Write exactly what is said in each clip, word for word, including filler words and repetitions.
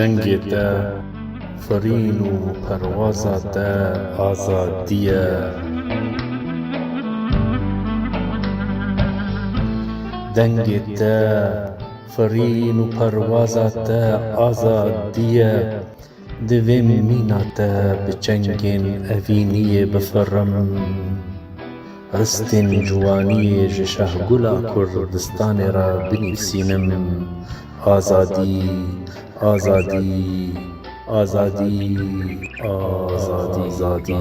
Dengê te, firîn û perwaza te azadî ye. Dengê te, firîn û perwaza te azadî ye. Divê mîna te bi çengên evîniyê bifirim. Ristên ciwaniyê ji şehgula Kurdistanê re binivîsînim. Azadî, azadî, azadî, azadî, azadî.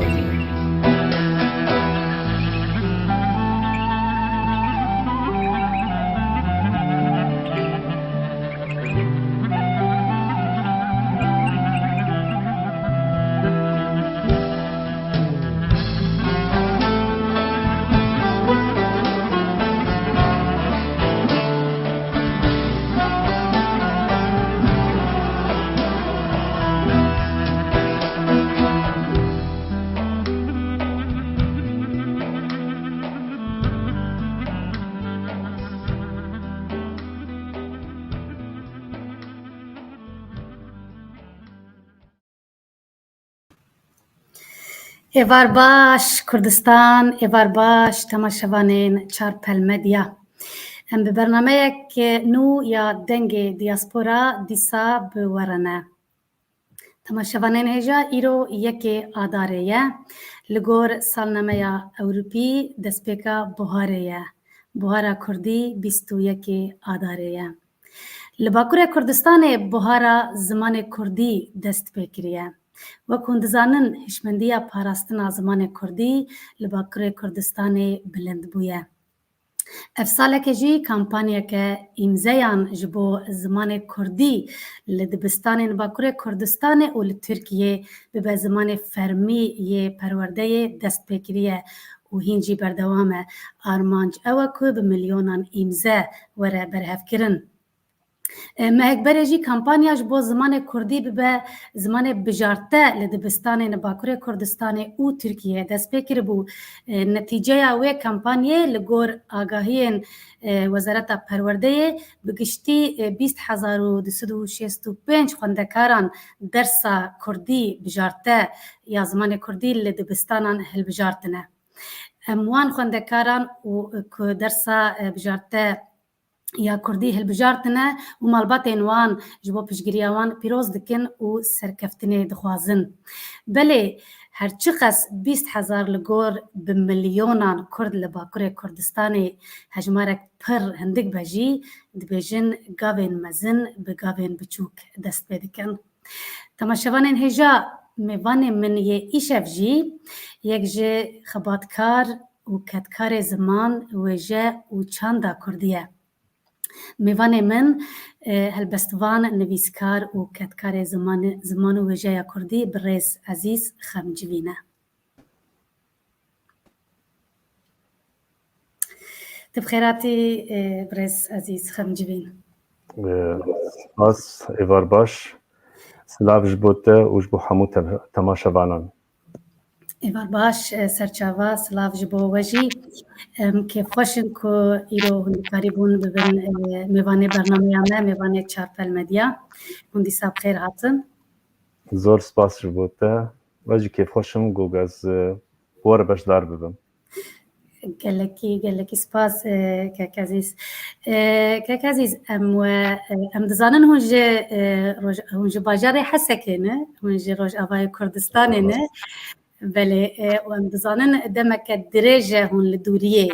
Êvar baş Kurdistan, êvar baş temaşevanên Çarpel Medya. Em bi bernameyek nû ya Dengê Diaspora dîsa bi we re ne. Temaşevanên hêja, îro yekê Adarê ye. Li gor salnameya Ewropî destpêka buharê ye. Buhara Kurdî bîst û yekê Adarê ye. Li Bakurê Kurdistanê buhara zimanê Kurdî dest pê kiriye. Wek hûn dizanin, hişmendiya parastina zimanê Kurdî li Bakurê Kurdistanê bilind bûye. Ev saleke jî kampanyeke îmzeyan ji bo zimanê Kurdî li dibistanên Bakurê Kurdistanê û li Tirkiyê bibe zimanê fermî yê perwerdeyê dest pê kiriye û hîn jî berdewam e. Armanc ew e ku bi milyonan îmze were berhevkirin. E, mehek berê jî kampanya ji bo zimanê Kurdî bibe zimanê bijarte li dibistanên Bakurê Kurdistanê û Tirkiyeyê dest pê kiribû. E, netîceya wê kampanyê li gor agahiyên, e, Wezareta Perwerdeyê bi giştî, e, bîst hezar û du sed û şêst û pênc xwendekaran dersa Kurdî bijarte ya zimanê Kurdî li dibistanan hilbijartine. Em wan xwendekaran û, e, ku dersa, e, bijarte ya Kurdî hilbijartine û malbatên wan ji bo piştgiriya wan pîroz dikin û serkeftinê dixwazin. Belê, her çiqas bîst hezar li gor bi milyonan Kurd li Bakurê Kurdistanê hejmarek pir hindik be jî, dibêjin gavên mezin bi gavên biçûk dest pê dikin. Temaşevanên hêja, mêvanê min yê îşev jî yek ji xebatkar û kedkarê ziman, wêje û çanda Kurdî ye. Mêvanê min, e, helbestvan, nivîskar û kedkarê ziman, ziman û wêjeya Kurdî birêz Ezîz Xemcivîn e. Tu bi xêr hatî, e, birêz Ezîz Xemcivîn. E, spas, êvar baş. Silav ji bo te û ji bo hemû te-, temaşevanan. Êvar baş, e, serçava, silav ji bo we jî. Em kêfxweş in ku îro hûn dikarîbûn bibin, e, mêvanê bernameya me, mêvanê Çarpel Medya. Hûn dîsa bi xêr hatin. Zor spas ji bo te. Ez jî kêfxweş im ku ez, e, bi we re beşdar bibim. Gelekî, gelekî spas, e, kek Ezîz. E, kek Ezîz, em we, e, em dizanin hûn ji, e, roj-, hûn ji bajarê Hesekê ne, hûn ji Rojavayê Kurdistanê ne. Belê, e, û em dizanin demeke dirêj e hûn li dûriyê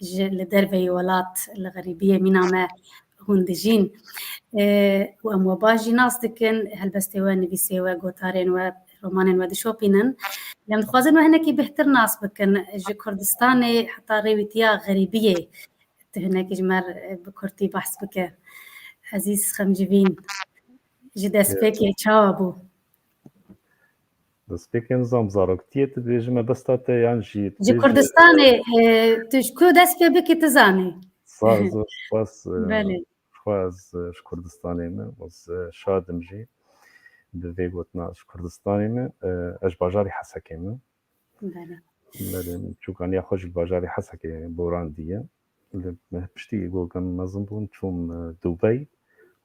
ji, li derveyî welat, li xerîbiyê mîna me hûn dijîn. E, û em we baş jî nas dikin, helbestê we, nivîsê we, gotarên we, romanên we dişopînin. Lê em dixwazin we hinekî bêhtir nas bikin. Ji Kurdistanê heta rêwîtiya xerîbiyê tu hinekî ji me re, e, bi kurtî behs bike. Ezîz Xemcivîn, ji destpêkê çawa bû? Destpêkê nizam zaroktiyê tu dibêjî mebesta te yan jî tu Ji bêjî Kurdistanê, e, tu ji ku dest pê bikî tu zanî? Sa-, zor spas, e, Belê. Xwe ez, e, ji Kurdistanê me, ez, e, şad im jî bi vê gotina ji Kurdistanê me, e, ez ji bajarê Hesekê me. Belê. Belê, çûkaniya xwe jî li bajarê Hesekê borandiye. Li me piştî ku em mezin bûn, çûm, e, Dubey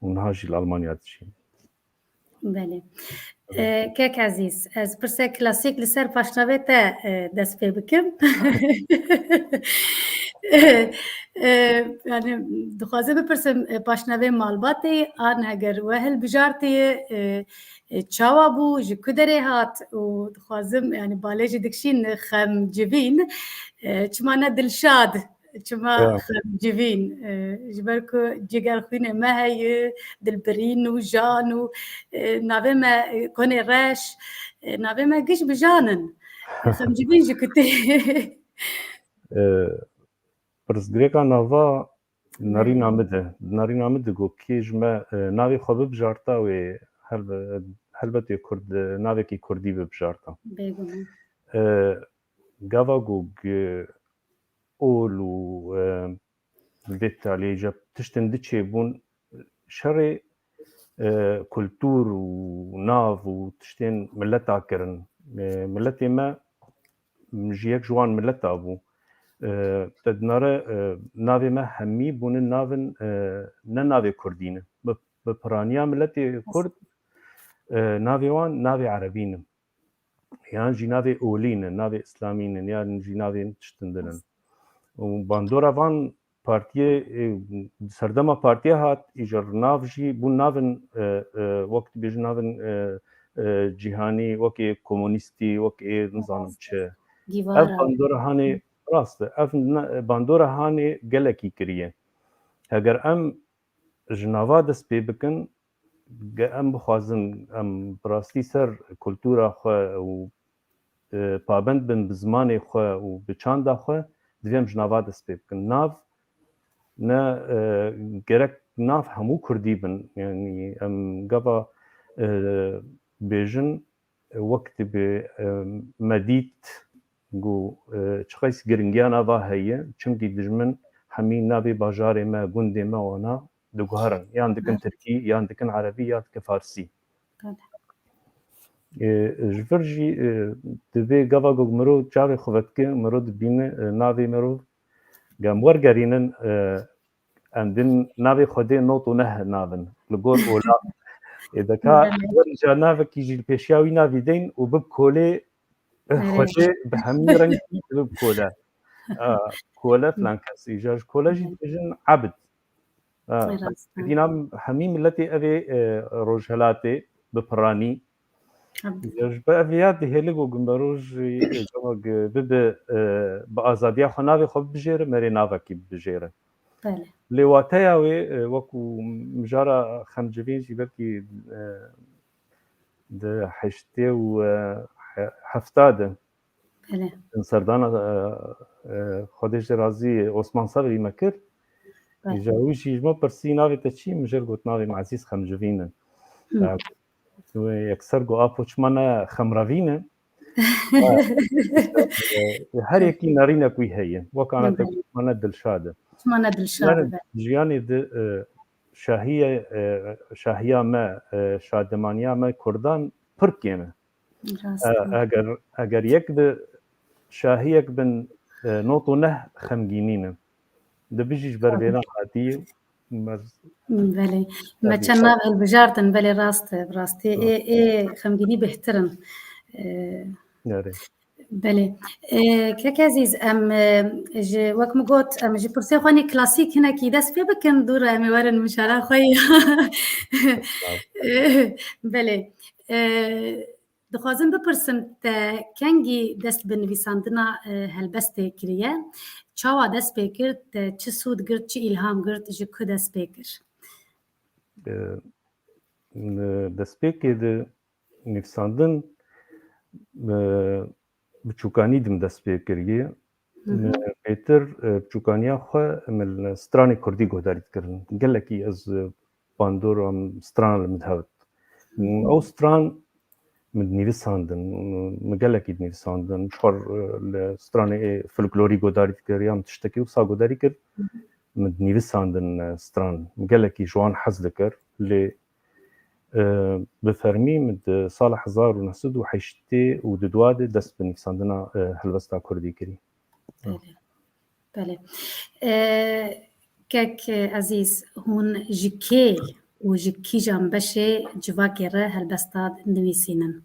û niha jî li Almanya dijîm. Belê. E, kek Ezîz, ez pirsek klasîk li ser paşnavê te, e, dest pê bikim. E, e, yani dixwazim bipirsim, e, paşnavê malbatê an heger we hilbijartiye, e, e, çawa bû, ji ku derê hat û dixwazim, yani balê jî dikişîn xemcivîn, e, çima ne dilşad? Çima xemcivîn? E, ji ber ku cigerxwînê me heye, Dilbirîn û Jan û, e, navê me, e, Konê Reş, e, navê me giş bi Jan in. Xemcivîn ji ku tê? E, pirsgirêka nava nerîna min de, nerîna min de ku kê ji me, e, navê xwe bibijarta wê helbe-, helbet wê Kurd, e, navekî Kurdî bibijarta. Bêguman. E, gava ku gi-, ol û, e, vê taliyê ji tiştên diçêbûn, şerê, e, kultur û nav û tiştên mileta kirin. E, miletê me ji yek ji wan mileta bû. E, te dinare, e, navê me hemî bûne navin, e, ne navê Kurdî ne. Bi, bi piraniya miletê Kurd, e, navê wan navê Erebî ne. Yan jî navê olî ne, navê Îslamî ne, yan jî navên tiştin din in. Û bandora van partiyê, e, serdema partiyê hat, îcar nav jî bûn navin, e, e, wek dibêjin navin, e, e, cîhanî, wekê komunîstî, wekê nizanim çi. Ev bandora hanê, rast e, ev ne, bandora hanê gelekî kiriye. Heger em ji nava dest pê bikin, ge-, em bixwazin em bi rastî ser kultura xwe û, e, pabend bin bi zimanê xwe û bi çanda xwe, divê em ji nava dest pê bikin. Nav ne, e, gerek nav hemû kurdî bin. Yanî em gava, e, bêjin, wek dibê, e, me dît ku, e, çiqas giringiya nava heye, çimkî dijmin hemî navê bajarê me, gundê me wana diguherin. Yan dikin tirkî, yan dikin erebî, yan dikin farsî. E, ji vir jî, e, divê gava ku mirov çavê xwe vedike, mirov dibîne, e, navê mirov, gem wergerînin, e, em din navê Xwedê not û neh navin. Li gor ola. Ê deka, werî ca navekî jî li pêşiya wî navî deyn û bib kolê, eh, Xwedê bi hemî rengî bib kole. A, kole filan kes. Îcar ji kole jî dibêjin ebd. A, dîna hemî miletê ev ê, e, rojhelatê bi piranî. Ji ber ev ya dihêle ku gundaro jî, e, gava ge-, bibe, e, bi azadiya xwe navê xwe bibijêre, merê navekî bibijêre. Belê. Lê wateya wê, e, wekû mijara xemcivîn jî belkî, e, di heştê û, e, he-, hefta de Belê. Serdana, e, e, Xwedê ji razî Osman Sebrî me kir. Belê. Îja wî jî ji me pirsî navê te çi? Min jê got navê min Ezîz Xemcivîn e. Hı. E, wê yekser got apo çima ne Xemrevîn e? E, her yekî nerînek wî heye. Wek ana te got çima ne Dilşad e. Çima ne Dilşad e? Jiyanê di, e, şahiye, e, şahiya me, e, şadimaniya me Kurdan pir kêm e. Rast e. E, eger, eger yek bi şahiyek bin, e, not û neh xemgînî ne. Di bijî ji ber vêna hatî, mer-, Belê. Me çend nav hilbijartin, belê rast e, bi rastî ê, ê xemgînî bêhtir in. E, Erê. Belê. E, kek Ezîz, em, e, ji, wek min got, em ji pirsê xwe nê klasîk hinekî dest pê bikin, dû re em ê werin mijara xwe ya. Belê. E, Dixwazim bipirsim, te kengî dest bi nivîsandina, e, helbestê kiriye? Çawa dest pê kir? Te çi sûd girt, çi îlham girt, ji ku dest pê kir? E, e, destpêkê de nivîsandin, e, biçûkanî de min dest pê kiriye. Hı hı. Min pêtir, e, biçûkaniya xwe min li stranê kurdî guhdarî dikirin. Gelekî ez, e, bandor am strana li min dihat. Hı hı. Ew stran min dinivîsandin, min gelekî dinivîsandin. Ji xwe, e, li stranê, e, folklorî guhdarî dikir, ya min tiştekî wisa guhdarî kir, Hı hı. min dinivîsandin, e, stran. Min gelekî ji wan hez dikir. Lê E, bi fermî min di sala hezar û neh sed û heştê û du de dest bi nivîsandina, e, helbesta kurdî kirî. Belê. Belê. E, kek Ezîz, hûn ji kê û ji kîjan beşê civakê re helbesta dinivîsînin.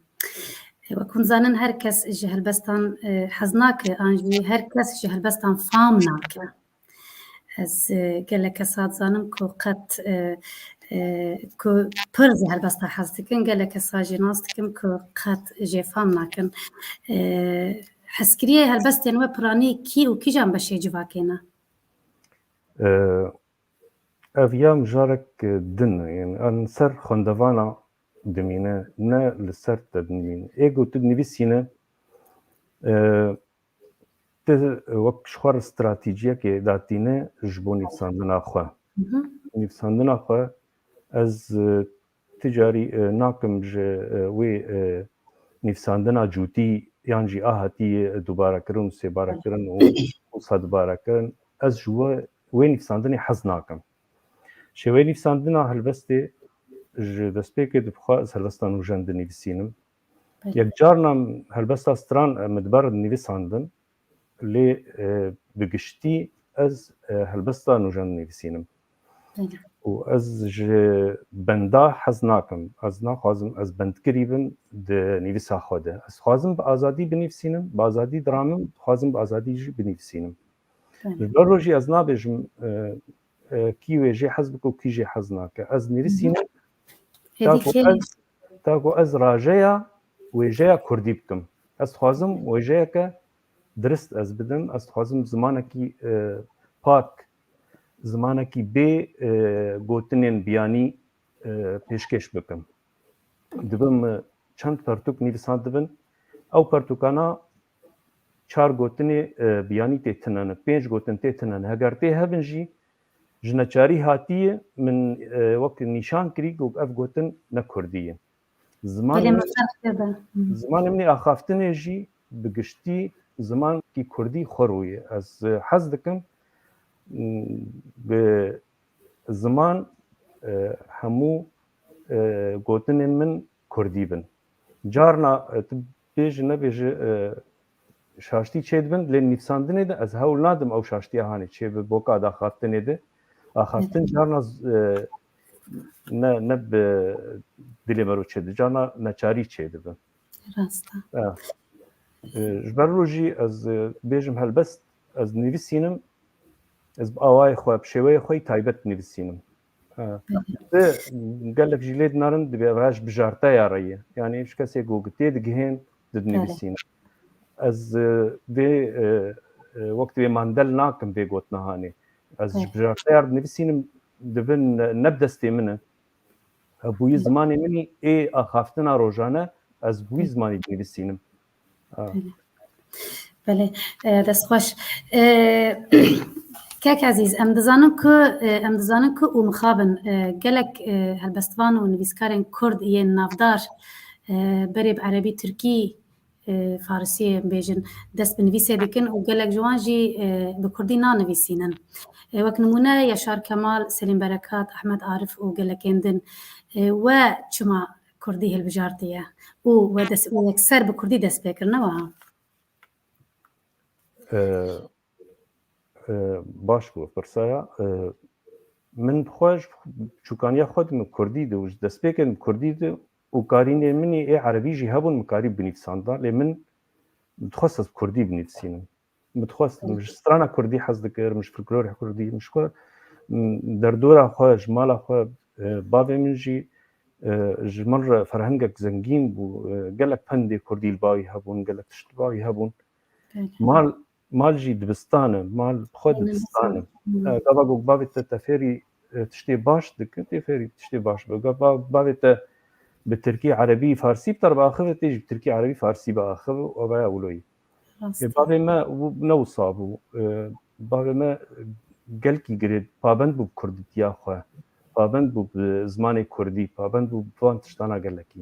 E, wek hûn zanin, her kes ji helbestan, e, hez nake, an jî her kes ji helbestan fam nake. Ez, e, gelek kesa dizanim ku qet, e, e, ku pir ji helbesta hez dikin, gelek kesa jî nas dikim ku qet jê fam nakin. E, hezkiriyê helbestên we piranî kî û kîjan beşê civakê ne? E, ev ya mijarek din e, yani an ser xwendevana dimîne, ne li ser te dimîne. Ê ku tu dinivîsîne, e, tu wek ji xwe re stratejiyekê datîne ji bo nivîsandina xwe. Mhm. Nivîsandina xwe ez, e, ti carî, e, nakim ji, e, wê, e, nivîsandina cûtî yan jî ahatî, e, dubarekirin û sêbarekirin û, û sedbarekirin. Ez ji we, wê nivîsandinê hez nakim. Şêweyê nivîsandina helbestê ji destpêkê dibixwe ez helbesta nûjen dinivîsînim. Belê. Yek carna helbesta stran, e, min di ber dinivîsandin, lê, e, bi giştî ez, e, helbesta nûjen dinivîsînim. Belê. Û ez ji benda hez nakim. Ez naxwazim ez bendkirî bim di nivîsa xwe de. Ez dixwazim bi azadî binivîsînim, bi azadî diramim, dixwazim bi azadî jî binivîsînim. Belê. Ji ber rojî ez nabêjim, e, e, kî wê jê hez bike û kî jê hez nake. Ez Hı hı. nivîsînim, Êdî taku kêlî. ez, taku ez rajeya wêjeya kurdî bikim. Ez dixwazim wêjeyeke dirist ez bidim. Ez dixwazim zimanekî, e, pak, zimanekî bê, e, gotinên biyanî, e, pêşkêş bikim. Dibin min çend pertûk nivîsandibin. Ew pertûkana çar gotinê, e, biyanî tê tune ne, pênc gotin tê tune ne. Heger tê hebin jî, ji neçarî hatiye min, e, wek nîşan kirî ku ev gotin ne kurdî ye. Zimanê Gelê min, me ferq dibe. Hı. Zimanê min ê axaftinê jî bi giştî zimankî kurdî xwe rû ye. Ez, e, hez dikim, m, bi ziman, e, hemû, e, gotinên min kurdî bin. Carna, e, tu bêjî nebêjî, e, şaştî çêdibin, lê nivîsandinê de ez hewl nadim ew şaştiya hanê çêbe boka daxaftinê de. Axaftin Evet. carna z-, e, ne, ne bi dilê me re çêdibe, carna neçarî çêdibe. Rast e. E, e, ji ber rojî ez, e, bêjim helbest, ez nivîsînim, ez bi awayê xwe, bi şêweyê xwe yî taybet nivîsînim. Ha. Belê. Di gelek jî lê dinarin, dibê ev ji bijarteya re ye. Yanî ji kesê ku tê digihên, Belê. didinivîsîne. Ez, e, vê, e, e, wek divê mandel nakim vê gotina hanê. Ez ji Belê. bijarteya re dinivîsînim, dibin ne, ne bi destê min e. Ev bûyî Belê. zimanê min î ê axaftina rojane, ez bûyî Belê. zimanî dinivîsînim. Ha. Belê. Belê, e, dest xweş. E, kek Ezîz, em dizanin ku, e, em dizanin ku û mixabin, e, gelek, e, helbestvan û nivîskarên kurd yên navdar, e, berê bi erebî, tirkî, e, farisiyê bêjin, dest bi nivîsê dikin û gelek ji wan jî, e, bi kurdî nanivîsînin. E, wek nimûne Yaşar Kemal, Selîm Berekat, Ehmed Arif û gelekên din. E, we çima kurdî hilbijartiye û we dest, we yekser bi kurdî dest pê kir, ne wiha? E, e, baş bû pirsaya. E, min bi xwe ji çûkaniya xwe de min kurdî de û ji destpêkê min kurdî de û karînên min ê erebî jî hebûn, min karî binivîsanda, lê min dixwest ez bi kurdî binivîsînim. Min dixwest, min ji strana kurdî hez dikir, min ji folklorê kurdî, min ji xwe, m, derdora xwe, ji mala xwe, e, bavê min jî, e, ji min re ferhengek zengîn bû, e, gelek pendê kurdî li ba wî hebûn, gelek tişt li ba wî hebûn. Belê. Mal, mal jî dibistan e, mal bi xwe Belê, dibistan e. Hmm. E, gava ku bavê te, te fêrî, e, tiştê baş dike, tê fêrî tiştê baş be. Gava bavê te bi tirkî, erebî, farsî bi te re biaxive, tê jî bi tirkî, erebî, farsî biaxive û ev e wilo ye. Rast Ê, e. bavê me û ne wisa bû. E, bavê me gelkî girê pabend bû bi kurdîtiya xwe. Pabend bû bi zimanê kurdî, pabend bû bi van tiştana gelekî.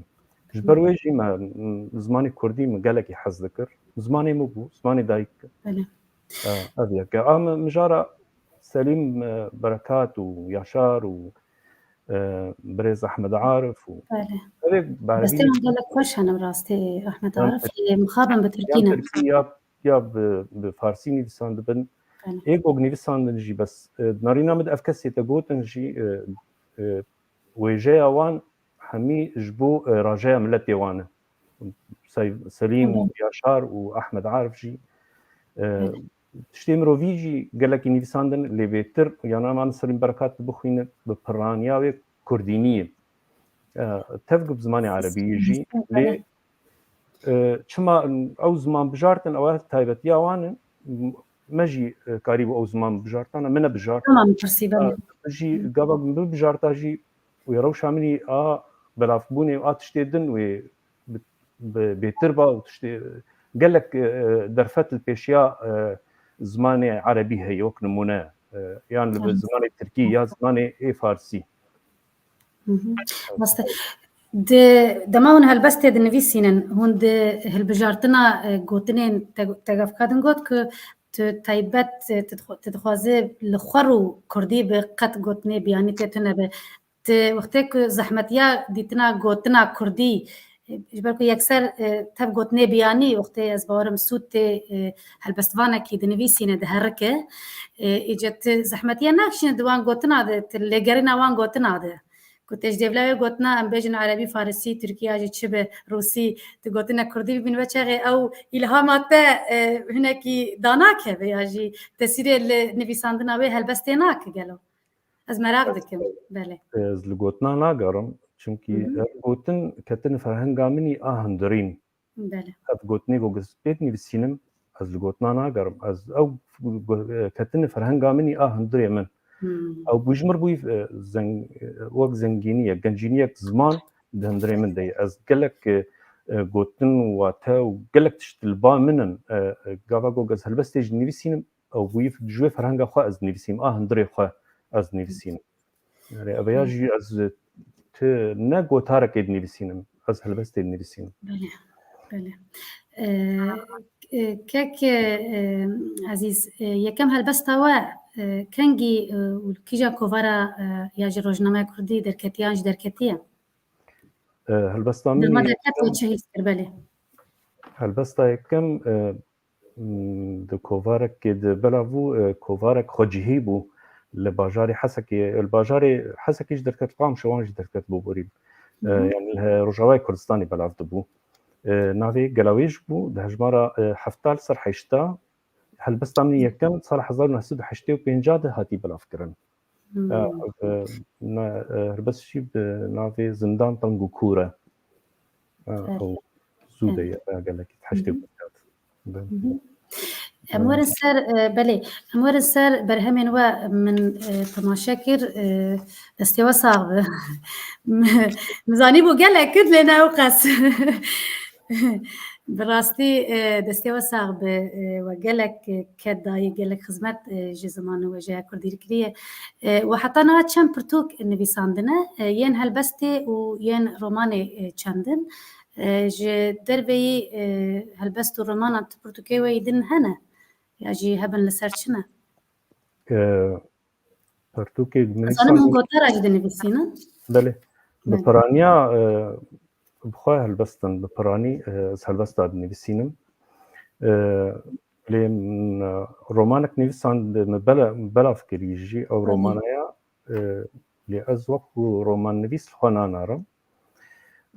Ji ber wê jî me, m, zimanê kurdî min gelekî hez dikir. Zimanê min bû, zimanê dayik. Belê. E, ev yek e. A, mi-, mijara Selîm, e, Berekat û Yaşar û, e, birêz Ehmed Arif û Belê. Ev ê bi erebî Destê wan gelek xweş hene bi rastî, Ehmed Yan Arif. Tirkî, Ê, mixabin bi tirkî yan ne. tirkî ya, ya bi, bi farsî nivîsandibin. Belê. Ê gog nivîsandin jî bes, e, di narîna min de ev kesê te gotin jî, e, e, wêjeya wan hemî ji bo, e, rajeya miletê wan e. Sey-, Selîm û Yaşar û Ahmed Arif jî, e, tiştê mirovî jî gelekî nivîsandin, lê bêtir, yana, em Selîm Berekat bixwîne, bi piraniya wê kurdînî ye. E, tev ku bi zimanê erebî ye jî, lê, e, çima ew ziman bijartin, ew taybetiya wan e. Me jî, e, karîbû ew ziman bijartana, min nebijart. Tamam, pirsî, belê. E, jî gava min bibijarta jî wê rewşa min î a belavbûnê û a tiştê din wê bi, bi, bêtir ba û tiştê gelek, e, derfet li pêşiya, e, zimanê erebî heye, wek nimûne, e, yan li Tamam. zimanê tirkî ya zimanê ê farsî. Mhm. Rast e. Di dema hûn helbestê dinivîsînin, hûn di hilbijartina, e, gotinên te, te gavka din got ku tu taybet, e, tu dixwe-, tu dixwazî li xwe rû kurdî bi qet gotinê biyanî tê tune be. Ti wextê ku zehmetiya dîtina gotina kurdî, e, ji ber ku yekser, e, tev gotinê biyanî, wextê ez bawerim sûd tê, e, helbestvanekî dinivîsîne, diherike, e, îca ti zehmetiya nakişîne di wan gotina de, ti lêgerîna wan gotina de. Ku tê ji dêvla wê gotina, em bêjin erebî, farisî, tirkî ya jî çi be, rûsî, tu gotina kurdî bibîn, we çaxê ew îlhama te, e, hinekî danakeve ya jî tesîrê li nivîsandina wê helbestê nake gelo? Ez meraq dikim, belê. Ez li gotina nagerim, çimkî Hı hı. ev gotin ketine ferhenga min î a hundirîn. Belê. Ev gotinê ku ez pê dinivîsînim, ez li gotina nagerim. Ez ew go-, ketine ferhenga min î a hundirê min. Hmm. Ew bû ji mir bûyî, e, zeng-, e, wek zengîniyek, gencîniyek ziman di hundirê min de ye. Ez gelek, e, e, gotin û wate û gelek tişt li ba min in. E, e, gava ku ez helbestê jî nivîsînim, ew bûyî ji wê ferhenga xwe ez nivîsînim, a hundirê xwe ez nivîsînim. Yani, ev ya jî ez, e, ti ne gotarekê dinivîsînim, ez helbestê dinivîsînim. Belê, belê. E, e, kek, e, Ezîz, e, yekem helbesta we, e, kengî, e, û li kîja kovara, e, ya ji rojnameya kurdî derketiye yan jî derketiye? E, helbesta min Dema derket we çi hîs kir, belê. Helbesta yekem, e, m, di kovarekê di belav bû, e, kovarek xwecihî bû li bajarê Hesekê. Li bajarê Hesekê jî derket, Qamişlovan jî derket bû borî. E, Hı hı. yani li Rojavayê Kurdistanê belav dibû. E, navê Gelawêj bû, di hejmara, e, hefta li ser heşta, helbesta min yekem sala hezar û neh sed û heştê û pênc de hatî belavkirin. Hmm. E, e, ne, e, helbest jî bi navê Zindan Teng û Kûr e. E, Belê. ew zû de ye, e, gelekî heştê û pênc. Hı hı. Em werin ser, e, belê, em werin ser berhemên we, min, e, temaşe kir, e, destê we sax be. Min zanîbû gelek kir, lê ne ew qas. Bi rastî, e, destê we sax be, e, we gelek, e, ked dayî, gelek xizmet, e, ji zimanê we, ji kurdî kiriye. E, we heta niha çend pirtûk nivîsandine, e, yên helbestê û yên romanê, e, çendin. E, ji derveyî, e, helbest û romanan tu pirtûkê we yî din hene? Ya jî hebin li ser çi ne? E, Pertûkê Ez zanim hûn gotara jî dinivîsînin. Belê. Bi Belê. piraniya, e, bi xwe helbestin, bi piranî, e, ez helbesta dinivîsînim. E, lê min, e, romanek nivîsand, min bela-, belav kirî jî ew Belê. romana ya, e, lê ez wekî romannivîs li xwe nanarim.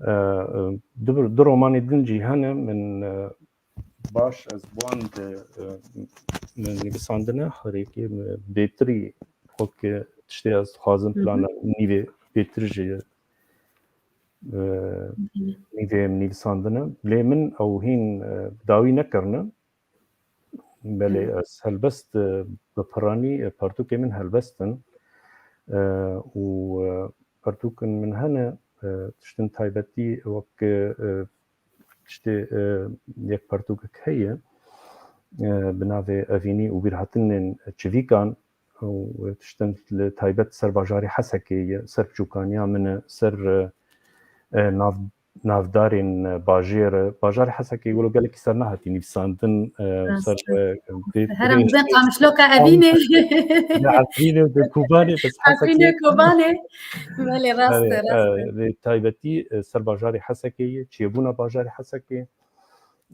E, e, du, du romanê din jî hene, min, e, baş, ez bi wan de, e, nivîsandine, herêkê min bêtirî wek tiştê ez dixwazim Hı hı. plana nîvê bêtir jî, e, Hı hı. nîvê min nivîsandine. Lê min ew hîn, e, dawî nekirine. Belê Hı. ez helbest, e, bi piranî, e, pertûkê min helbest in. E, û, e, pertûkên min hene, e, tiştin taybetî wek, e, tiştê, e, yek pertûkek heye, e, bi navê Evînî û Bîrhatinên Çivîkan û tiştin li taybet ser bajarê Hesekê ye, ser piçûkaniya min e, ser, e, e, nav-, navdarên bajêr e. Bajarê Hesekê wilo gelekî ser nehatî nivîsandin, e, Rast ser, e. e, vê Herem dirêj- din Qamişloka Evînê. Ya Efrînê û de Kobanê, bes Efrînê Hesekê. Kobanê. Belê, rast e, Belê, rast e, e. Vê taybetî, e, ser bajarê Hesekê ye, çêbûna bajarê Hesekê,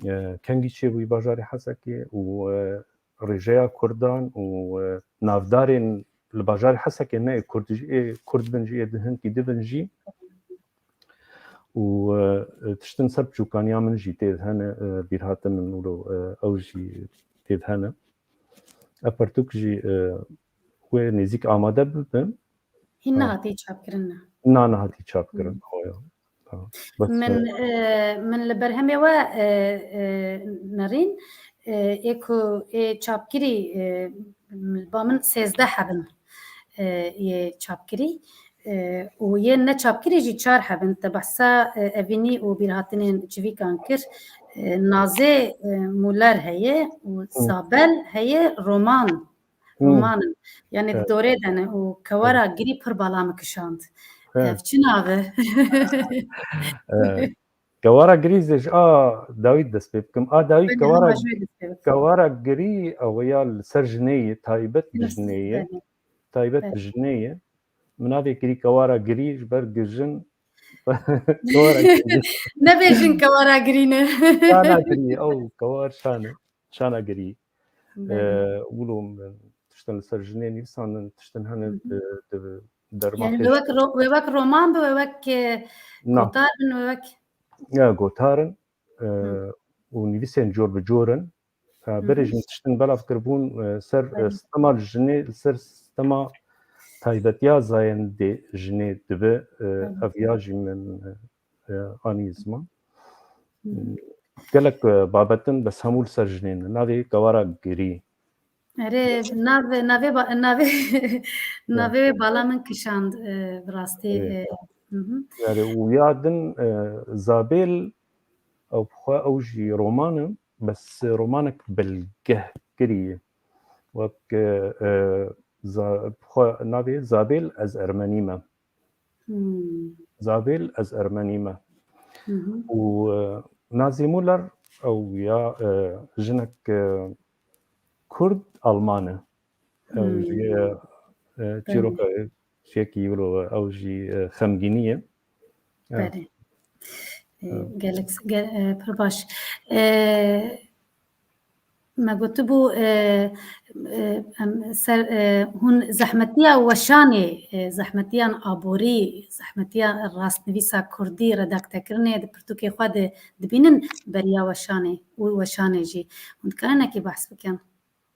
e, kengî çêbûyî bajarê Hesekê û, e, rêjeya Kurdan û, e, navdarên li bajarê Hesekê ne ê Kurd jî, ê Kurd bin jî, ê di hinkî di bin jî. Û, e, tiştin ser piçûkaniya min jî tê hene, e, bîrhatin min û, e, ew jî tê hene. Ev pertûk jî, e, wê nêzîk amade bibe. Hîn Ha. nehatî çapkirin ne? Na, nehatî çapkirin. Hmm. Oya. Ha. Bes, Min, e, e, min li berhemê we, e, e, nerîn, e, ê ku ê çapkirî, e, ba min sêzdeh hebin, e, yê çapkirî, e, û yên ne çapkirî jî çar hebin. Te behsa, e, evînî û bîrhatinên çivîkan kir. E, Nazê, e, Muller heye û Hı. Zabel heye, roman. Hmm. Roman in. Yani di Evet. dorê de ne û kewara Evet. girî pir bala min kişand. Evet. Ev çi nav e? Evet. Kewara girî zê ji a dawî dest pê bikim. A dawî Belê, kewara, hema ji wê dest pê bikim. Kewara girî ew ya li ser jinê ye, taybet bi Yes, jinê ye. belê. Taybet bi Belê. jinê ye. Min navê kirî kewara girî ji ber girjin. Kewara girî. Nebêjin kewara girî ne. Şana girî, ew kewar şan e. Şana girî. Belê. Ee, wilo min tiştin li ser jinê nivîsandin, tiştin hene Hı hı. di, di derma Yani pêş- wê wek ro-, wê wek roman bi, wê wek, e, Na. gotar bin, wê wek Ya gotar in, e, Hı. û nivîsên cor bi cor in. E, Hı hı. Berê jî min tiştin belav kiribûn, e, ser, e, Belê. Sistema jinê, li ser sistema taybetiya zayendê jinê dibe, e, Belê. ev ya jî min, e, e, anî ziman. Hı hı. Gelek, e, babetin bes hemû li ser jinê ne. Navê kewara girî. Erê, navê, navê ba-, navê, Hı. navê wê bala min kişand, e, bi rastî, Evet. e, hı hı. Yani û ya din, e, Zabêl, ew bi xwe ew jî roman e, bes romanek bilgehkirî ye. Wek, e, e, Za-, bi xwe navê Zabêl ez ermenî me. Hmm. Zabêl ez ermenî me. Hı hı. Û, e, Nazî Muller ew ya, e, jinek, e, Kurd Alman e. Ew Hmm. jî, e, e, Belê. çîroka, e, çiyekî wilo, ew jî, e, xemgînî ye. E, Belê. E, e. Gelek, ge-, e, pir baş. E, me gotibû, e, e, em ser, e, hûn zehmetiya weşanê, e, zehmetiyan aborî, zehmetiya rastnivîsa kurdî, redaktekirinê di pirtûkê xwe de dibînin beriya weşanê û weşanê jî. Hûn dikarin nekî behs bikin?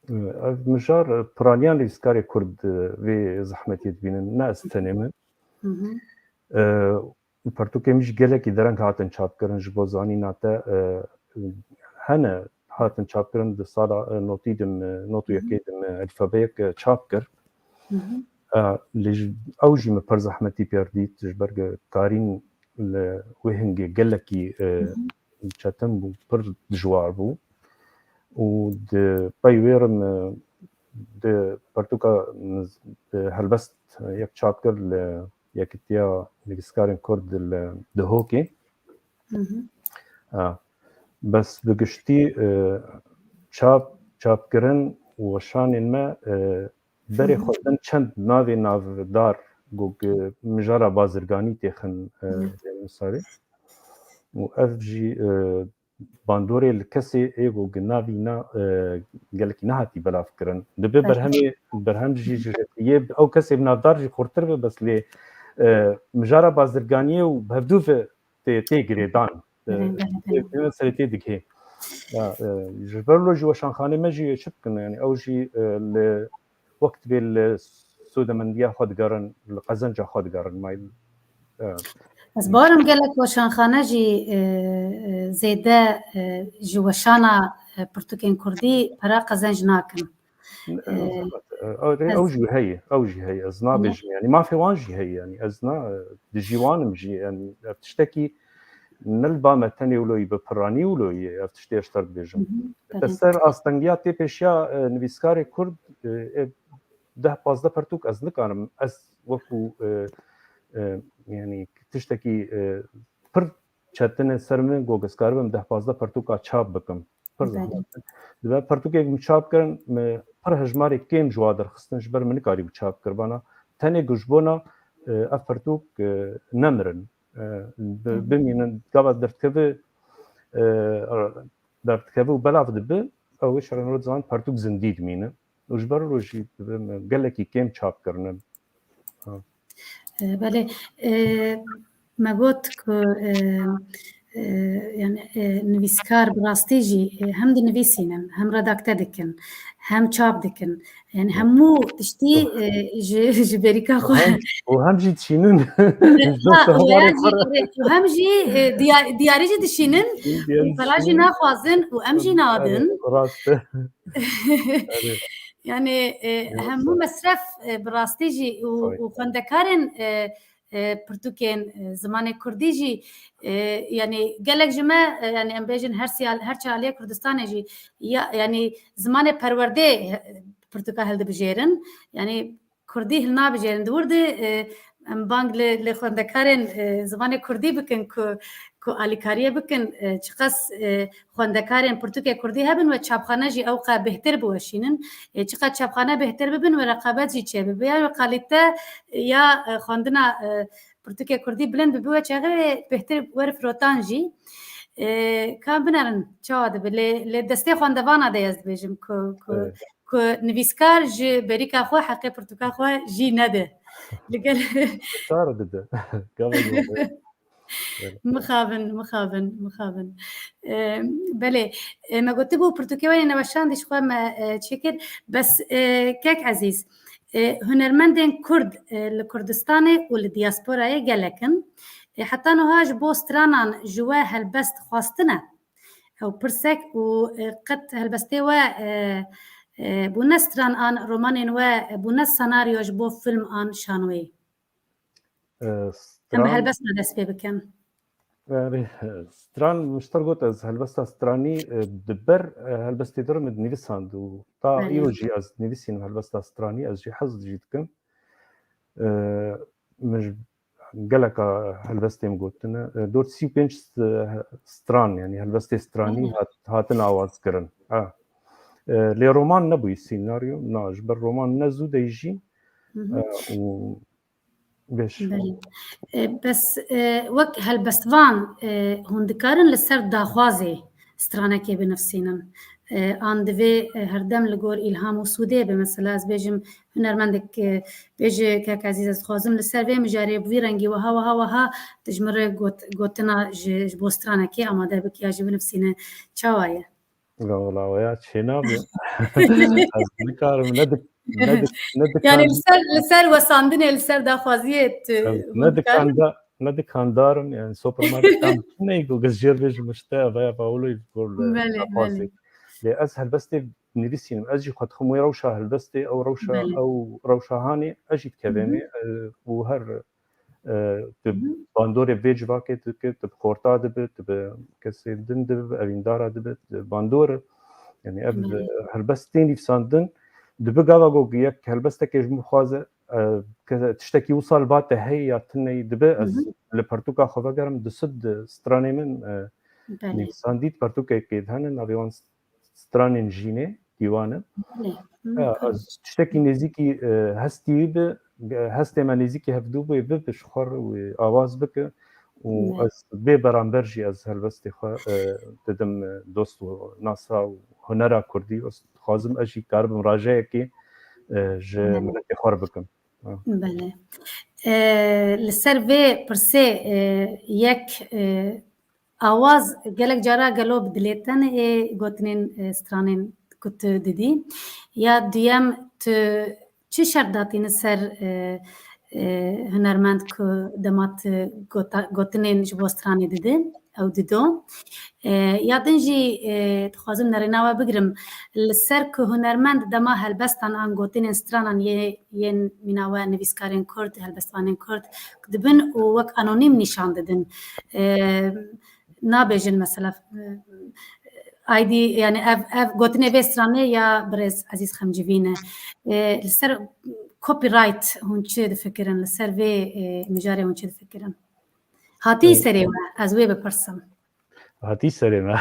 Ev mijar, e, piraniya nivîskarê Kurd, e, vê zehmetiyê dibînin, ne ez tenê me. Hı hı. E, û pertûkê min jî gelekî dereng hatin çapkirin ji bo zanîna te, e, hene hatin çapkirin di sala, e, notî de min, e, not û Hı hı. yekê de min, e, elîfabeyek, e, çap kir. Hı hı. E, lê ji, ew jî min pir zehmetî pêr dît, ji ber ku karîn li wê hingê gelekî, e, Hı hı. çetin bû, pir dijwar bû. Û di pey wê re min di pertûka min, e, helbest yek çap kir li Yekîtiya Nivîskarên Kurd li Duhokê. Hı hı. Ha. Bes bi giştî, e, çap, çapkirin û weşanên me, e, berê Hı hı. xwestin çend navê navdar ku mijara bazirganî têxin, e, Hı. têxin sarê. Û ev jî, e, bandorê li kesê ê ku ginavî na, e, gelekî nehatî belav kirin. Dibe Belê. berhemê, berhem jî ji yê ew kesê bi navdar jî xurtir be, bes lê, e, mijara bazirganiyê û bi hevdû ve tê, tê girêdan. E, Belê, belê, belê. tê, tê meselê tê digihê. Ya, e, ji ber lo jî weşanxanê me jî çi bikin? Yani ew jî, e, li wek dibê li sodemendiya xwe digerin, li qezenca xwe digerin. Mayl, e, Ez barim gelek weşanxane jî, e, e, zêde, e, ji weşana, e, pirtûkên kurdî pere qezenc nakin. E, E, e, ew, ew ez jî heye, ew jî heye. Ez Hı. nabêjim, yani mafê wan jî heye, yani ez na, e, dijî wan im jî, yani ev tiştekî ne li ba me tenê wilo yî, bi piranî wilo yî, ev tiştê ez ji te re dibêjim. Hı hı, Te tabii. ser astengiya tê pêşiya, e, nivîskarê Kurd, e, e, deh pazdeh pertûk ez nikarim, ez wekû, e, e, yani tiştekî, e, pir çetin e ser min, ku ez karibim deh pazdeh pertûka çap bikim. Pir Belê. zehmet e. Dibe pertûkek min çap kirin, min pir hejmarê kêm ji wa derxistin, ji ber min nikarîbû çap kiribana. Tenê ku ji bona, e, ev pertûk, e, nemirin. E, bi-, Hı hı. bimînin, gava derdikeve, e, derdikeve û belav dibe, ew ê şerên ro dizan pertûk zindî dimîne. û ji ber wilo jî dibin gelekî kêm çap kirine. E, belê, e, me got ku, e, e, yani, e, nivîskar bi rastî jî, e, hem dinivîsînin, hem redakte dikin, hem çap dikin. Yani hemû tiştî, e, ji, ji berîka xwe. Hem, û hem jî dişînin. Ha, û hem jî, û hem jî, e, diya-, diyarî jî dişînin. Û pela jî naxwazin û em jî nadin. Rast e. Yani, e, hemû mesref, e, bi rastî jî û, û xwendekarên, e, e, pirtûkên, e, zimanê kurdî jî, e, yani gelek ji me, e, yani em bêjin her siyal-, her çi aliyê Kurdistanê jî ya, yani zimanê perwerdê, e, pirtûka hildibijêrin. Yani kurdî hilnabijêrin. Di wir de, e, em bang li, li xwendekarên, e, zimanê kurdî bikin ku, ku alîkariyê bikin, e, çiqas, e, xwendekarên pirtûkê kurdî hebin we çapxane jî ew qe bêhtir biweşînin. E, çiqas çapxane bêhtir bibin we reqabet jî çêbibe. Ya we kalîte ya, e, xwendina, e, pirtûkê kurdî bilind bibe we çaxê wê bêhtir were firotan jî. E, ka binerin çawa dibe? Lê, lê destê xwendevana de ez dibêjim ku, ku, Evet. ku nivîskar ji berîka xwe heqê pirtûka xwe jî nede. Li gel Çar dide. Gava dide. Mixabin, mixabin, mixabin. E, belê, e, me gotibû pirtûkê we yê neweşandî ji xwe me, e, çêkir. Bes, e, kek Ezîz, e, hunermendên Kurd, e, li Kurdistanê û li diasporayê gelek in. E, heta niha ji bo stranan ji we helbest xwastine? Ew pirsek û, e, qet helbestê we, e, e, bûne stran an romanên we, e, bûne senaryo ji bo film an şanoyê? E, Em bi stran helbest re dest pê bikin. Erê, stran, min ji te re got, ez helbesta stranî, e, di ber, e, helbestê de re min dinivîsand û ta Belê. îro jî ez dinivîsînim helbesta stranî, ez jî hez jî dikim. E, min ji geleka helbestê min gotine, e, dor sî û pênc st-, stran, yani helbestê stranî Hı hı. hat-, hatin awaz kirin. Ha. E, lê roman nebûyî senaryo, na, ji ber roman ne zû de jî, Hı hı. e, û Beş. Belê. E, bes, e, wek helbestvan, e, hûn dikarin li ser daxwazê stranekê binivsînin. E, an divê, e, herdem li gor îlham û sûdê be. Mesela ez bêjim hunermendek, e, bêje, kek Ezîz, ez dixwazim li ser vê mijarê bi vî rengî wiha, wiha, wiha, tu ji min re got-, gotina ji, ji bo stranekê amade bike ya jî binivsîne. Çawa ye? Wala we ya çênabe. Ez nikarim, ne dik-, ne dik-, ne Yani dikan- li ser, li ser wesandinê, li ser daxwaziyê tu Ez hûn ne dikarin? dikanda-, ne dikandar im, yani supermarketan çi neyê ku ez jêr bêjim işte, ev ya Paolo gor li Belê, daxwazê. belê. Lê ez helbestê nivîsînim, ez jî xwe dixwim wê rewşa helbestê, ew rewşa, Belê. ew rewşa hanê, ez jî dikevêm Hı hı. ê, e, û her e, tu Hı hı. bandorê vê civakê dike, tu bi xorta dibe, tu bi kesê din dibe, bi evîndara dibe, tu bandor e. Yani ev, Hı. e, helbest tên nivîsandin, dibe gava ku yek helbestekê ji min bixwaze, e, ke-, tiştekî wisa li ba te heye ya tune ye, dibe ez Hı hı. li pertûka xwe vegerim, du sed stranê min, e, Belê. nivîsandî, pertûkekê de hene, navê wan stranên jînê, dîwan e. Belê. Hı, Ya, tabii. ez tiştekî nêzîkî, e, hestî wî bi, e, hestê me nêzîkî hevdû bû, wê bi, bi ji xwe re wê awaz bike û Belê. ez bê beramber jî ez helbestê xwe, e, didim, e, dost û nasa û hunera kurdî. Ez dixwazim ez jî karibim rajeyekê, e, ji Belê. miletê xwe re bikim. Ha. Belê. E, li ser vê pirsê, e, yek, e, awaz gelek cara gelo bi dilê te ne ê gotinên, e, stranên ku tu didî? Ya duyem, tu çi şert datîne ser, e, e, hunermend ku dema tu gota-, gotinên ji bo stranê dide, ew dido? E, ya din jî, e, dixwazim nerêna we bigirim. Li ser ku hunermend dema helbestan an gotinên stranan yê, yên mîna we nivîskarên kurd, helbestvanên kurd dibin û wek anonîm nîşan didin. E, nabêjin mesela, e, aydî, yani ev, ev gotinê vê stranê ya birêz Ezîz Xemcivî ne. E, li ser copyright hûn çi difikirin? Li ser vê, e, mijarê hûn çi difikirin? Hatî Evet. serê we, ez wê bipirsim. Hatî serê me.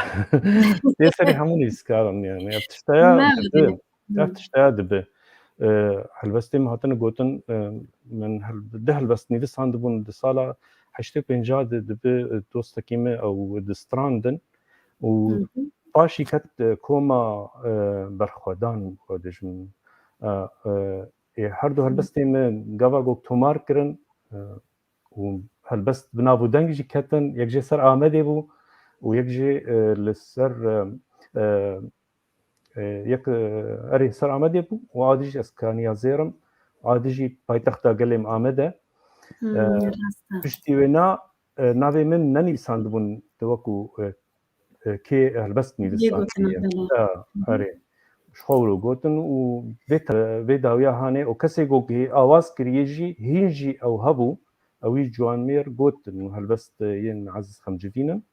Tê serê hemû nivîskaran yani. Ev tişteya Ne dibe. bileyim. Ev Hı. tişteya dibe. E, helbestê min hatine gotin, e, min hel-, du helbest nivîsandibûn di sala heştê û pênc de, dibe, e, dostekî min ew distrandin û Hı hı. paşî ket, e, koma, e, berxwedan, xwe E, e, ê her du helbestên me gava got tomar kirin, e, û helbest bi nav û deng jî ketin, yek jê ser Amedê bû û yek jî, e, li ser, e, e, e, yek, e, erê ser Amedê bû û a dî jî ez kaniya zêrim, a dî jî paytexta gelê me Amed e. Hmm, E, rast e. Piştî wêna, e, navê min nenivîsandibûn de wekû, e, e, kê helbest Yê nivîsandiye. Gotina, belê. E, Hı hı. Erê. Ji xwe wilo gotin û vê te-, vê dawiya hanê û kesê ku hê awaz kiriye jî hîn jî ew hebû, ewî Ciwanmêr gotin û helbest, e, yên Ezîz Xemcivîn in.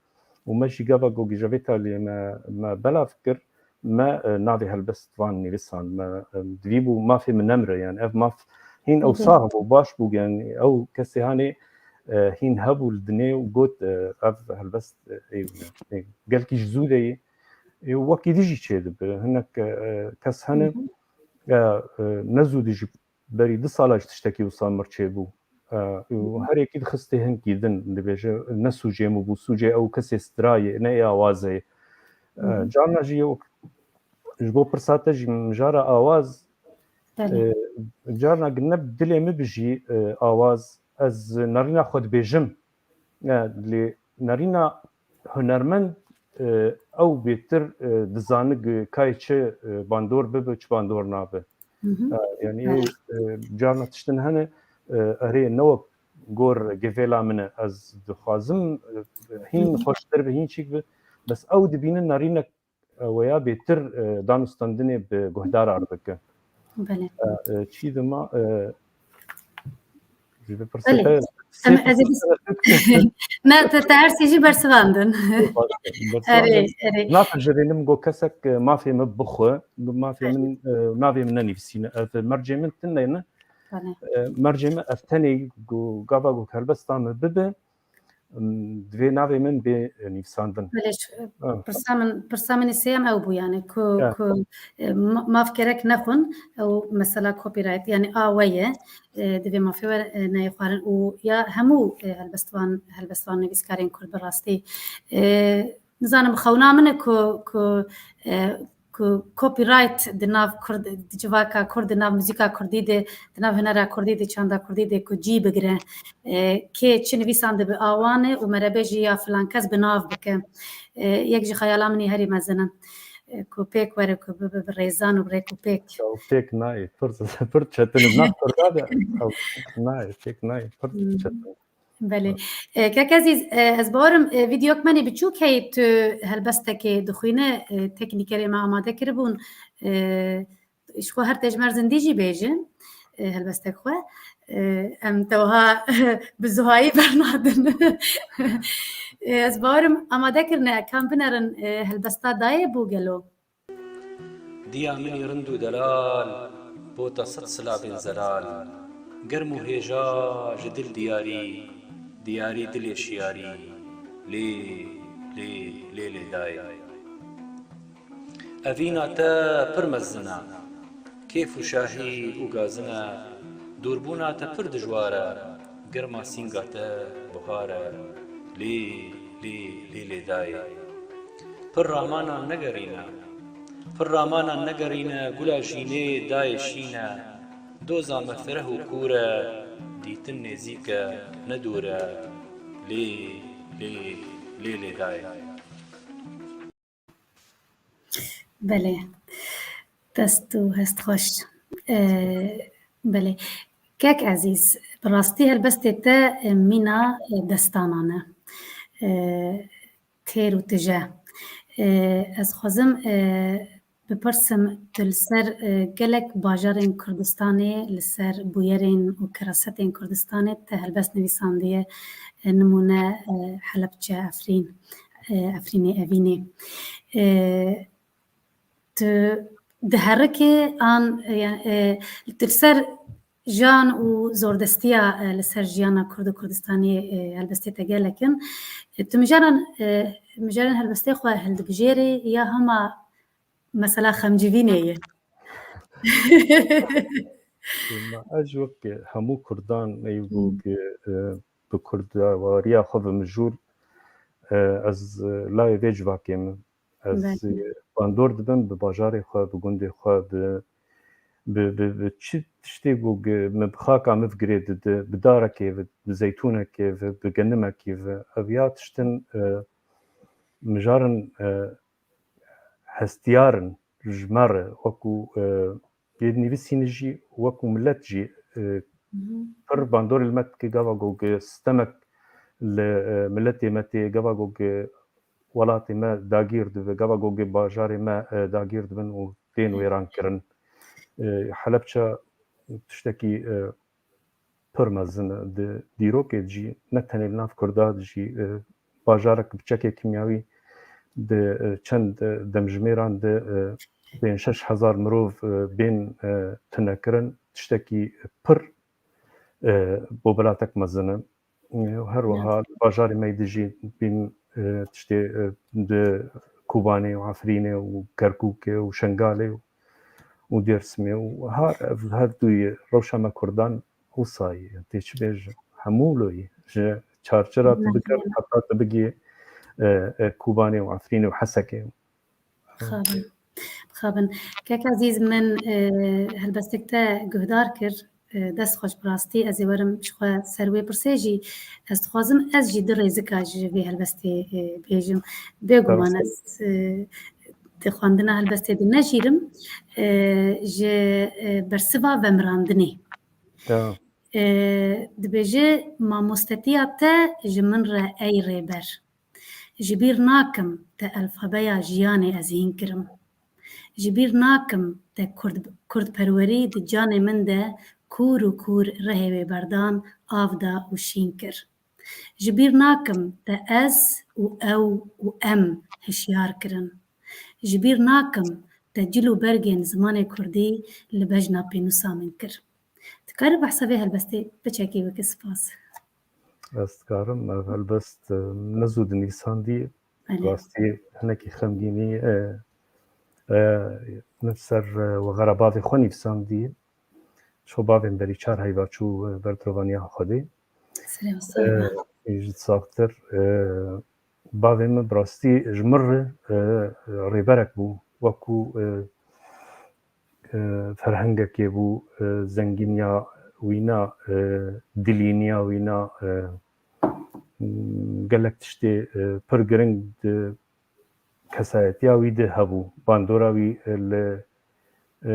Û me jî gava ku gije vê taliyê me, me belav kir, me, e, navê helbest van nivîsand. Me, e, divî bû mafê min nemire, yani ev maf hîn ew Hı hı. sax bû, baş bû, yani ew kesê hanê, e, hîn hebû li dinê û got, e, ev helbest, e, ê wî ne. Ê, gelkî ji zû de yê. Ê, wekî dî jî çêdibe. Hinek, e, kes hene, Hı hı. e, e, ne zû de jî berî du sala ji tiştekî wisa mir çêbû. E, û Hı hı. her yekî dixistê hinkî din, dibêje, ne sûcê min bû, sûcê ew kesê strayê, ne ê awazê. E, Hı hı. Carna jî wek ji bo pirsa te jî mijara awaz, Belê. e, carna ne bi dilê min bi jî, e, awaz, ez nerîna xwe dibêjim. E, lê nerîna hunermend, e, ew bêtir, e, dizane gi kayê çi, e, bandor bibe, çi bandor nabe. Hı hı. E, yani, Belê. e, carna tiştin hene, e, erê ne wek gor gevêla min e, ez dixwazim, e, hîn Hı hı. xweştir be, hîn çîk be. Bes ew dibînin nerînek, e, weya bêtir, e, danûstandinê bi guhdar ardike. Belê. E, e, çî dima, e, ji vê pirsê Belê. te Em, sê ez ê pirsê te Ne, te, te her sê jî bersivandin. Baş, bersivandin. Erê, erê. Napejirînim go kesek, e, mafê min bixwe, bi mafê Erê. min, e, navê min nenivîsîne. Ev mercê min tune ne. Belê. E, mercê min ev tenê go gava go helbesta min bibe, m, divê navê min bê, e, nivîsandin. Belê, şu, Ha. pirsa min, pirsa min sêyem ew bû yani ku, Ha. ku, e, ma-, maf gerek nexwin, ew mesela copyright yani a we ye. E, divê mafê we, e, neyê xwarin û ya hemû, e, helbestvan, helbestvan nivîskarên Kurd bi rastî. E, nizanim xewna min e ku, ku, e, ku copyright di nav Kurd, di civaka Kurd, di nav muzîka Kurdî de, di nav hunera Kurdî de, çanda Kurdî de ku cî bigire. E, kê çi nivîsandibe a wan e û merebe jî ya filan kes bi nav bike. E, yek ji xeyala min ê herî mezin e. E, ku pêk were ku bibe bi rêzan û bi rêk û pêk. Ew pêk nayê, pir, pir çetin e. Nav Kurda de ew nayê, pêk nayê, pir Hmm. çetin. Belê. E, kek Ezîz, e, ez bawerim, e, vîdeok me nê biçûk heye tu helbestekê dixwîne, e, teknîkerê me amade kiribûn. E, ji xwe her tê ji me re zindî jî bêje, e, helbestek xwe. E, em te wiha bi zuhayî bernadin. E, ez bawerim amade kirine, kan binerin, e, helbesta dayê bû gelo. Diya min î rind û delal, bota sed silabên zelal. Germ û hêja ji dil diyarî, diyarî dilê şiyarî. Lê, lê, lê, lê dayê. Evîna te pir mezin e, kêf û şahî û gazin e. Dûrbûna te pir dijwar e, germa sînga te buhar e. Lê, lê, lê, lê dayê. Pir ramanan negerîne, pir ramanan negerîne, gula jînê dayê şîn e. Doza me fireh û kûr e, dîtin nêzîk e, ne dûr e. Lê, lê, lê, lê dayê. Belê. Dest û hest xweş. E, belê. Kek Ezîz, bi rastî helbestê te, e, mîna, e, destanan e. E, têr û tije. E, ez xwazim, e, bipirsim, tu li ser, e, gelek bajarên Kurdistanê, li ser bûyerên û kirasetên Kurdistanê te helbest nivîsandiye, e, nimûne, e, Helebçe, Efrîn, e, Efrînê, Evînê. E, tu diherikî an, e, yani, e, tu li ser jiyan û zordestiya, e, li ser jiyana Kurd û Kurdistanê, e, helbestê te gelek in. E, tu mijaran, e, mijarên helbestê xwe hildibijêrî ya hema mesela xemcivînê ye? Ma ez wek hemû Kurdan, ey ku, Hmm. e, bi Kurdawariya xwe ve mijûl, e, ez, e, layê vê civakê me. Ez, Belê. e, bandor dibim bi bajarê xwe, bi gundê xwe, bi bi, bi, bi çi tiştê ku gi-, min bi xaka min girê dide, bi darekê ve, bi zeytûnekê ve, bi genimekê ve, ev ya tiştin, e, mijarin, e, hestiyar in ji me re, wekû, e, yê nivîsînê jî, wekû milet jî, e, pir bandorê li me dike gava ku gi sistemek li, e, miletê me tê, gava ku gi welatê me dagîr dibe, gava ku gi bajarê me, e, dagîr dibin û tên wêran kirin. E, Helebçe tiştekî, e, pir mezin e. Di dîrokê de jî, ne tenê li nav Kurda de jî, e, bajarek bi çekê kîmyawî di, e, çend, e, demjimêran de, e, pênc şeş hezar mirov, e, bên, e, tunekirin, tiştekî pir, e, bobelatek mezin e. E, her wiha li bajarê me yî de jî bîn, e, tiştê, e, di Kobanê û Efrînê û Kerkûkê û Şengalê û û Dêrsimê û har ev her duyê rewşa me Kurdan wisa ye. Tê çi bêje? Hemû wilo ye. Ji Çarçira tu bikir heta tu bigî, e, e, Kobanê û Efrînê û Hesekê. Bixabin. Bixabin. Kek Ezîz, min, e, helbestek te guhdar kir. E, dest xweş bi rastî. Ez ê werim ji xwe ser wê pirsê jî. Ez dixwazim ez jî du rêzika ji vê helbestê, e, bêjim. Bêguman ez, e, di xwendina helbestê de nejîrim, e, ji, e, bersiva vemirandinê. Ya. E, dibêje, mamostetiya te ji min re ey rêber. Ji bîr nakim te elfabeya jiyanê ez hîn kirim. Ji bîr nakim te kurd, kurdperwerî di canê min de kûr û kûr rihê wê berdan, av da û şîn kir. Ji bîr nakim te ez û ew û em hişyar kirin. Ji bîr nakim te cil û bergên zimanê kurdî li bejna pênûsa min kir. Dikarî behsa vê helbestê biçekî bikî? Spas. Ez dikarim, ev helbest, e, ne zû dinivîsandî, Belê. Rastî hinekî xemgînî, e, e, min ser, e, wexera bavê xwe nivîsandî. Ji xwe bavê min berî çar heyva çû, e, ber dirovaniya Xwedê. Serê wisa E, be. Ji saxtir, e, bavê min bi rastî ji min re, e, rêberek bû. Wekû, e, e, ferhengekê bû, e, zengîniya wîna, e, dilîniya wîna, e, gelek tiştê, e, pir giring di kesayetiya wî de hebû. Bandora wî, e, li, e,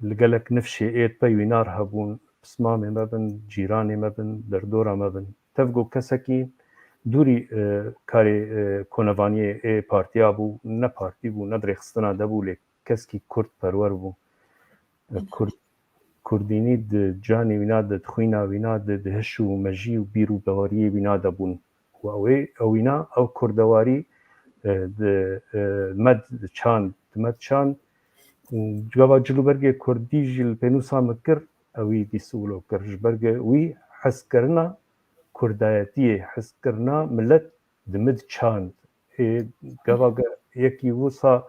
li gelek nifşê ê pey wîna re hebûn. Pismamê me bin, cîranê me bin, derdora me bin. Tev ku kesekî dûrî, e, karê, e, konevaniyê ê partiya bû, ne partî bû, ne di rêxistina de bû, lê keskî kurdperwer bû. E, Kurd, kurdînî di canê wîna de, di xwîna wîna de, di hiş û mejî û bîr û baweriyê wîna de bûn. Û ew ê, ew wîna, ew kurdewarî, e, di, e, me diçand, di me diçand. Û gava cil û bergê kurdî jî li pênûsa min kir, ewî dîs û wilo kir. Ji ber ku wî hezkirina kurdayetiyê, hezkirina milet di min diçand. Ê, gava ge-, yekî wisa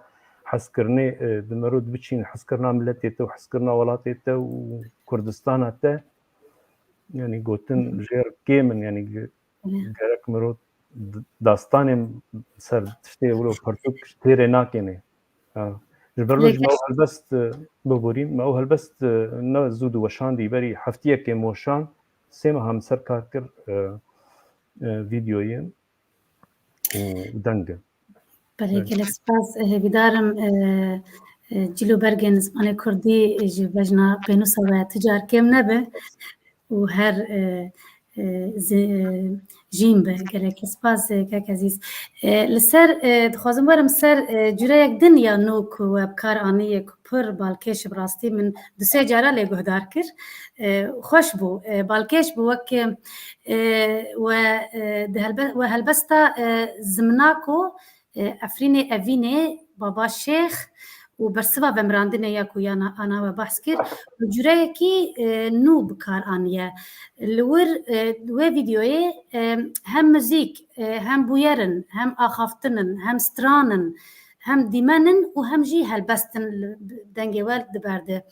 hezkirinê, e, di merû dibiçîn hezkirina miletê te û hezkirina welatê te û Kurdistana te, yanî gotin jêr kêm in, yanî ge-, Belê. gerek mirov d-, dastanên ser tiştê wilo pirtûk têrê nakênê. Ha. Ji ber Lê ji me ew keş- helbest, e, biborîn, me ew helbest, e, ne zû di weşandî, berî heftiyekê me weşand, sê meha min ser kar kir, e, e, vîdeoyê û deng e. Belê, Evet. gelek spas. Hêvîdarim, e, e, cil û bergên zimanê kurdî ji bejna pênûsa we tu car kêm nebe û her, e, e, zi-, e, jîn be. Gelek spas, e, kek Ezîz. E, li ser, e, dixwazim werim ser, e, cureyek din ya nû ku we bi kar anî ye ku pir balkêş bi rastî min du sê cara lê guhdar kir. E, xweş bû. E, balkêş bû wek, e, we, e, di helbe-, we helbesta, e, Zimnako, e, Efrînê Evînê, Baba Şêx û bersiva vemirandinê ya ku yana, ana we behs kir, bi cureyekî, e, nû bi kar aniye. Li wir, e, wê vîdeoyê, e, hem muzîk, e, hem bûyer in, hem axaftin in, hem stran in, hem dîmen in û hem jî helbest in li dengê we di ber de.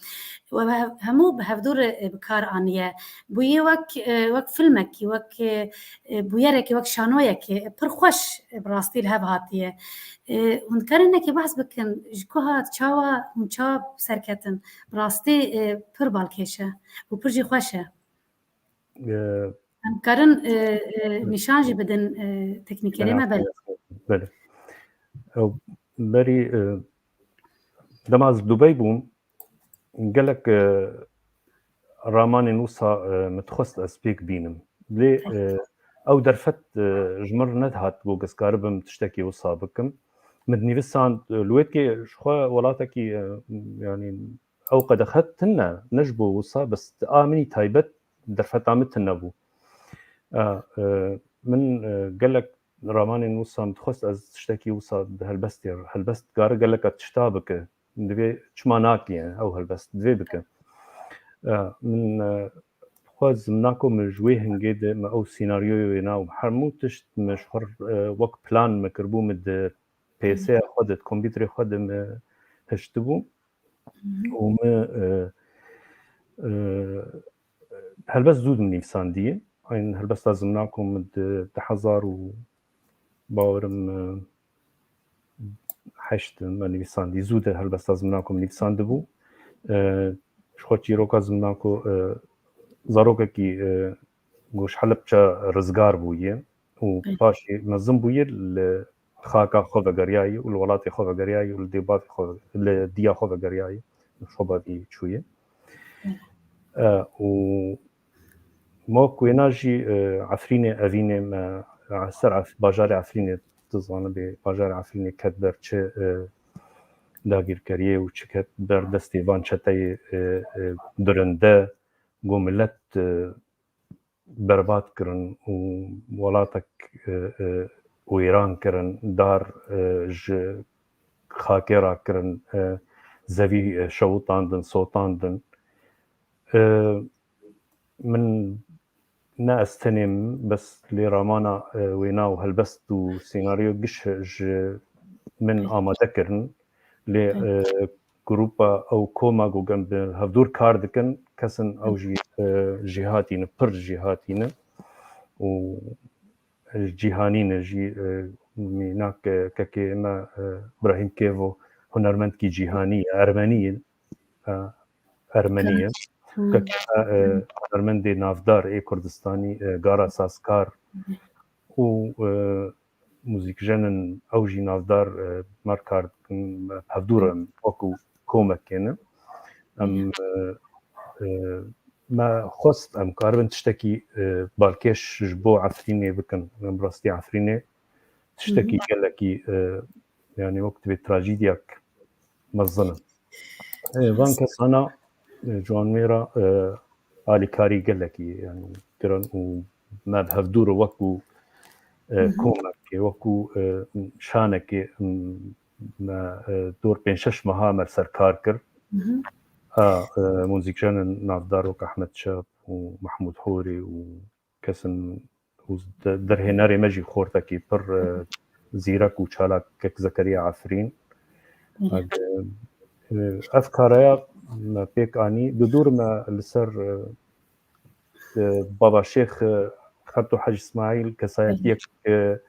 We he-, hemû bi hevdû re, e, bi kar aniye. Bûye wek, e, wek filmekî, wek, e, e, bûyerekî, wek şanoyekê, e, pir xweş, e, bi rastî li hev hatiye. E, hûn dikarin hinekî behs bikin, ji ku hat, çawa hûn çawa bi ser ketin? Bi rastî, e, pir balkêş e û pir jî xweş e. E, Em karin, e, e, nîşan jî bidin, e, teknîkerê me, belê. Belê. Ew, berî, e, dema ez Dubey bûm, gelek, e, ramanên wisa, e, min dixwest ez pêk bînim. Lê, e, ew derfet, e, ji min re nedihat ku ez karibim tiştekî wisa bikim. Min dinivîsand, e, li wê dikê ji xwe welatekî, e, yanî ew qedexe tune, ne ji bo wisa, bes a min î taybet derfeta min tune bû. E, e, min, e, gelek ramanên wisa min dixwest ez tiştekî wisa di helbestê, helbest dikare geleka tişta bike. Divê çima nake ew helbest? Divê bike. E, min, e, xwe zimna ku min ji wê hingê de me ew senaryoyê wêna û hemû tişt min ji xwe, e, wek plan me kiribû, min di P S'ê xwe de, di kompîterê xwe de min hiştibû. Û min, e, e, helbest zû dinivîsandiye. Eyn helbesta zimna ku min di du hezar û bawerim, e, heşt me nivîsandî. Zû de helbesta zimna ku min nivîsandibû. E, ji xwe çîroka zimna ku, e, zarokekî, e, ku ji Helebçe rizgar bûye û Ê. paşê mezin bûye, li xaka xwe vegeriyayî û li welatê xwe vegeriyayî û li dê bavê xwe, li diya xwe vegeriyayî û ji xwe bavî çûye. Ê. E, û mok wêna jî, e, Efrînê, evînê me, e, ser Ef-, bajarê Efrînê, tu zanibê, bajarê Efrînê ket ber çi, e, dagîrkeriyê û çi ket ber destê van çeteyê, e, e, birinde, ku milet, e, berbat kirin û welatek, e, e, wêran kirin, dar, e, ji xakê rakirin, e, zevî, e, şewitandin, sotandin. E, min ne ez tenê me, bes lê ramana, e, wêna û helbest û senaryo giş ji min amade kirin. Lê, e, grupa ew koma ku em bi hevdûr kar dikin, kesin ew jî, e, jêhatî ne, pir jêhatî ne. Û cîhanî ne jî, e, mînak, e, kekê me, e, Brahîm Kêvo, hunermendkî cîhanî ye, ermenî ye. E, ermenî ye. Kekê me, e, hunermendê navdar ê Kurdistanî, e, Gara Sazkar û, e, muzîkjenin ew jî navdar, e, me kar dikin, me hevdû re wekû komekê ne. Em, e, e, me xwest em karibin tiştekî, e, balkêş ji bo Efrînê bikin. Em rastî Efrînê tiştekî gelekî, e, yanî wek divê trajîdiyek mezin e. E, van kesana, e, ciwanmêra, e, alîkarî gelekî, yanî, kirin û me bi hevdû re wekû, e, komekê, wekû, e, şanekê, m, me, e, dor pênc şeş meha me li ser kar kir. A, e, muzîkjenên navdar wek Ahmet Çap û Mahmûd Horê û kesin û de-, derhênerê me jî xortekî pir, e, zîrek û çalak kek Zekeriya Efrîn. Hı hı. Ev, e, ev karaya me pêk anî, di dûr me li ser, e, e, Baba Şêx, e, Xerto Hec Îsmaîl kesayetiyek, e,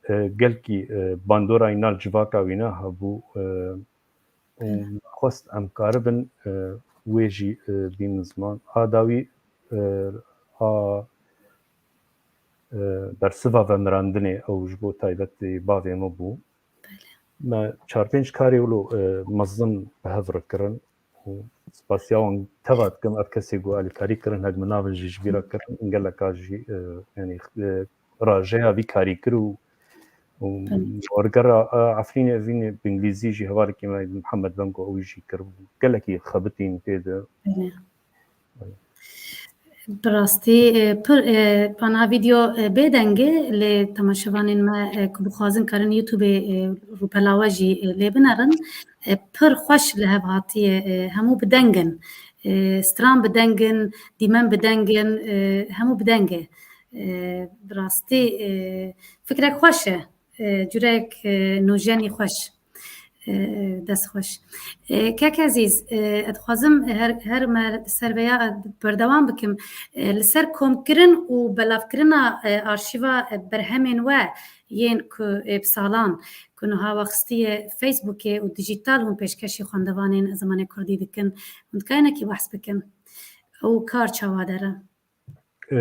e, gelkî, e, bandora îna li civaka wî ne hebû, e, û xwest em karibin, e, wê jî, e, bînin ziman. A dawî, e, a, e, bersiva vemirandinê ew ji bo taybetî bavê min bû. Me çar pênc karê wilo, e, mezin bi hev re kirin û spasiya wan teva dikim. Ev kesê ku alîkarî kirin, hek min navin jî ji bîra kirin, geleka jî, e, yanî, e, rajeya vî karî kir û, û wergera, e, Efrînê, evînê bi îngilîzî jî hevalekî me Mihemed Vengo ew jî kir. Gelekî xebitîn tê de. Belê. Bi rastî, e, pir, e, vana vîdeo, e, bêdeng e, lê temaşevanên me, e, ku bixwazin karin YouTubeê, e, rûpela we jî, e, lê binerin. E, pir xweş li hev hatiye, e, hemû bi deng in. E, stran bi deng in, dîmen bi deng in, e, hemû bi deng e. E, bi rastî, e, fikrek xweş e. E, cureyek, e, nûjenî xweş. E, dest xweş. E, kek Ezîz, e, ez dixwazim her, her me ser vêya berdewam bikim. E, li ser komkirin û belavkirina, e, arşîva, e, berhemên we yên ku, e, bi salan ku niha wexistiye Facebookê û dijîtal hûn pêşkêşî xwendevanên zimanê kurdî dikin, hûn dikarinekî behs bikin? Ew kar çawa der e? E,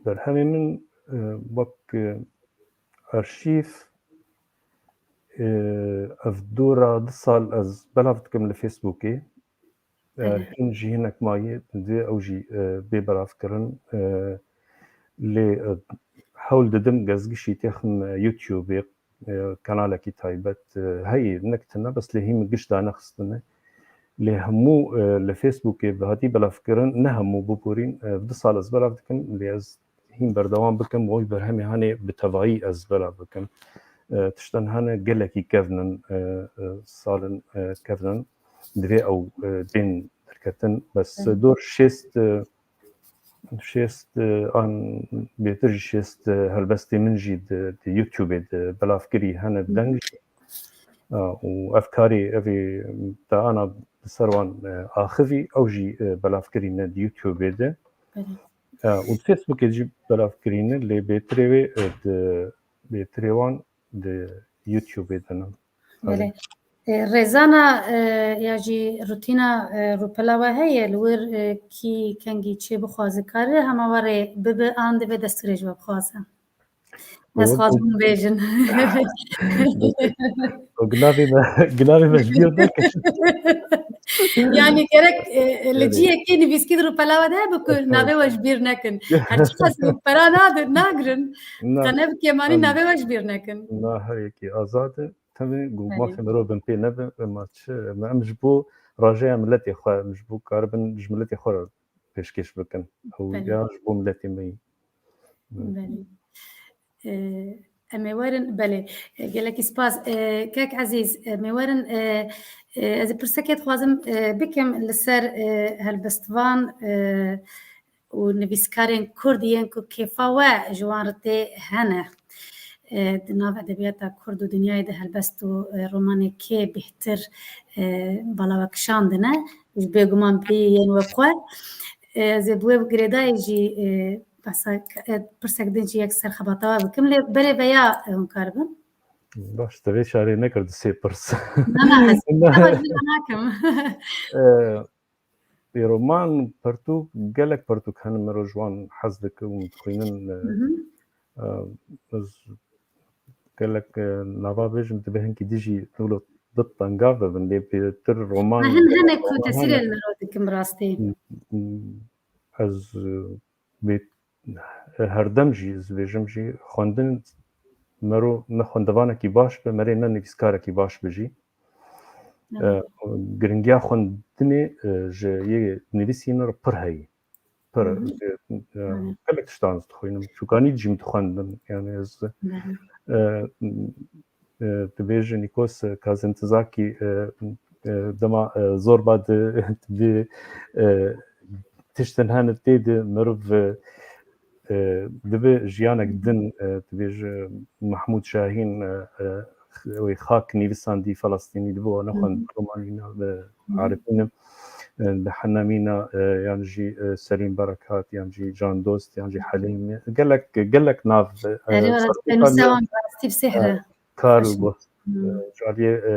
Berhemê min, e, wek, e, arşîv, e, ev dora du sal ez belav dikim li Facebookê. E, Belê. Hin jî hinek mayî di ew jî, e, bê belavkirin. E, lê, e, hewl didim gezgişî têxim, e, YouTubeê, e, kanalekî taybet, e, heyî, nek tune, bes lê hî min giş danexistine. Lê hemû, e, li Facebookê bi hatî belavkirin, ne hemû biborîn, e, du sal ez belav dikim, lê ez hîn berdewam bikim, wî berhemê hanê bi tevayî ez belav bikim. E, tiştan hene gelekî kevnin, e, e, salin, e, kevnin. Divê ew, e, bên derketin. Bes Hı. dor şêst, e, şêst, e, an bêtir jî şêst, e, helbestê min jî di, di YouTubeê de belavkirî hene Hı. deng jî. E, û ev karî, evî te ana bi ser wan, e, axivî, ew jî, e, belavkirî ne di YouTubeê de. Belê. E, û di Facebookê jî belavkirî ne, lê bêtirê wê, e, di bêtirê wan di YouTubeê de ne. Belê. E, rêzana, e, ya jî rutîna, e, rûpela we heye, li wir, e, kî kengî çê bixwaze kare hema we rê bibe an divê destgirê ji we bixwaze? Ez Ewil xwazim bêjin. Û ginavê me, ginavê me ji bîr neke. Yani gerek, e, li Yani. cihekê nivîskî di rûpela we de hebe ku Ehe. navê we ji bîr nekin. Her çiqas ku pera nadin, nagrin, Na. qene bi kêmanî Em. navê we ji bîr nekin. Na, her yekî azad e. Tabii, ku Belê. mafê mirov bin pê nebe, ma çi, em ji bo rajeya miletê xwe, em ji bo karibin ji miletê xwe re pêşkêş bikin. Ew Belê. ya ji bo miletê me yî. Belê. Ee, em ê werin, belê. Ee, gelekî spas. Ee, kek Ezîz, em ê werin, ee, ee, ez ê pirsekê dixwazim, ee, bikim li ser, ee, helbestvan, ee, û nivîskarên kurd yên ku kêfa we ji wan re tê hene. E, di nav edebiyata kurd û dinyayê de helbest û, e, romanê kê bêhtir, e, bala we kişandine, ji bêguman bêyî yên wek we. E, ez ê bi wê girêdayê jî, e, behsa ke-, e, pirsek din jî yek ser xebata we bikim, lê berê veya, e, hûn karibin. Baş, te vê şarê nekir di sê pirs. Na, na, ez Ne. ne, ez nakim. E, Ê roman, pertûk, gelek pertûk hene mero ji wan hez dike û dixwînin, e, Hı hı. e, ez gelek, e, nava bêjim, dibe hinkî dijî wilo bit tengav bibin, lê bêtir roman, Hin hinek ku tesîrê li mero dikim rastî. Ez, e, bê herdem jî, ez dibêjim jî, xwendin mero ne xwendevanekî baş be, merê ne nivîskarekî baş be jî. Evet. E, giringiya xwendinê, e, ji yê nivîsîn re pir heyî. Pir, Hı hı. e, e, Evet. gelek tiştan ez dixwînim. Çûkanî jî min dixwendin. Yani ez, Evet. e, e, dibêje Nikos Kazantizakî, e, e, dema, e, zorba di, di, e, tiştin hene tê di mirov, e, e, dibe jiyanek Hı hı. din, e, dibêje Mahmûd Şahîn, e, e, wê xak nivîsandî Felestînî dibe wana Hı xwend hı. romanîna, e, Hı hı. Arifî ne. E, di Hennamîna, e, yan jî, e, Selîm Berekat, yan jî Can Dost, yan jî Helîm. Gelek, gelek nav, e, Erê, serokên pênûsa wan rastî bi sêhr e. Karl Xweş. Gos-, Hmm. e, ji aliyê, e,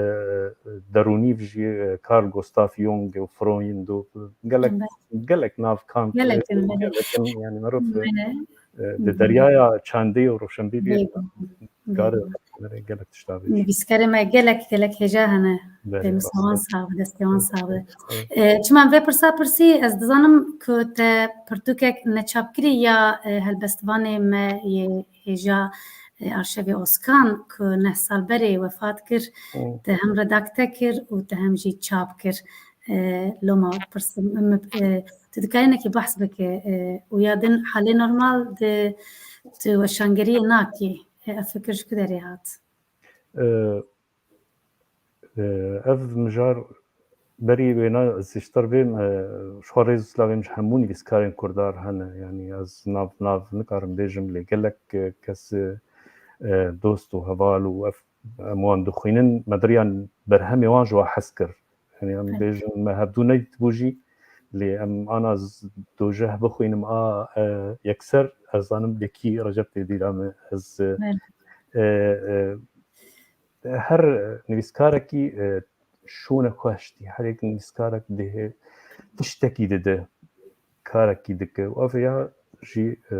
derûnî jî, e, Carl Gustav Jung û Freud û gelek, Evet. gelek nav Kant, Gelek e, in, belê. gelek in, yani merov, e, Belê. e, Hı hı. di deryaya çandê û roşenbîriyê Bêguman. kar Bêguman. e, gelek tişta bêjî. Nivîskarê me gelek, gelek hêja hene. Belê, Pênûsa wan rast e. sax be, destê wan sax be. Evet. E, çima vê pirsa pirsî, ez dizanim ku te pirtûkek neçapkirî ya, e, helbestvanê me yê hêja, e, arşevê Oskan ku neh sal berê wefat kir, Hmm. te hem redakte kir û te hem jî çap kir. E, loma pirsim, em, e, tu dikarî nekî behs bike, e, û ya din halê normal di tu weşangeriyê nakî. E, ev fikir ji ku derê hat? E, e, ev mijar berî wêna ez ji te re bêm, e, ji xwe rêz û silavê min ji hemû nivîskarên Kurda re hene. Yanî ez nav nav nikarim bêjim, lê gelek, e, kes, e, dost û heval û ev em wan dixwînin, me diriya berhemê wan ji wan hez kir. Yanî em bêjin me hevdû nedîtibû jî, lê em ana dojeh bixwînim a, e, yekser, ez zanim lê kî Recep tê dîra min. Ez, e, e, e, her nivîskarekî, e, şûne xweş dî. Her yek nivîskarek dihê tiştekî dide, karekî dike. Û ev ya jî, e,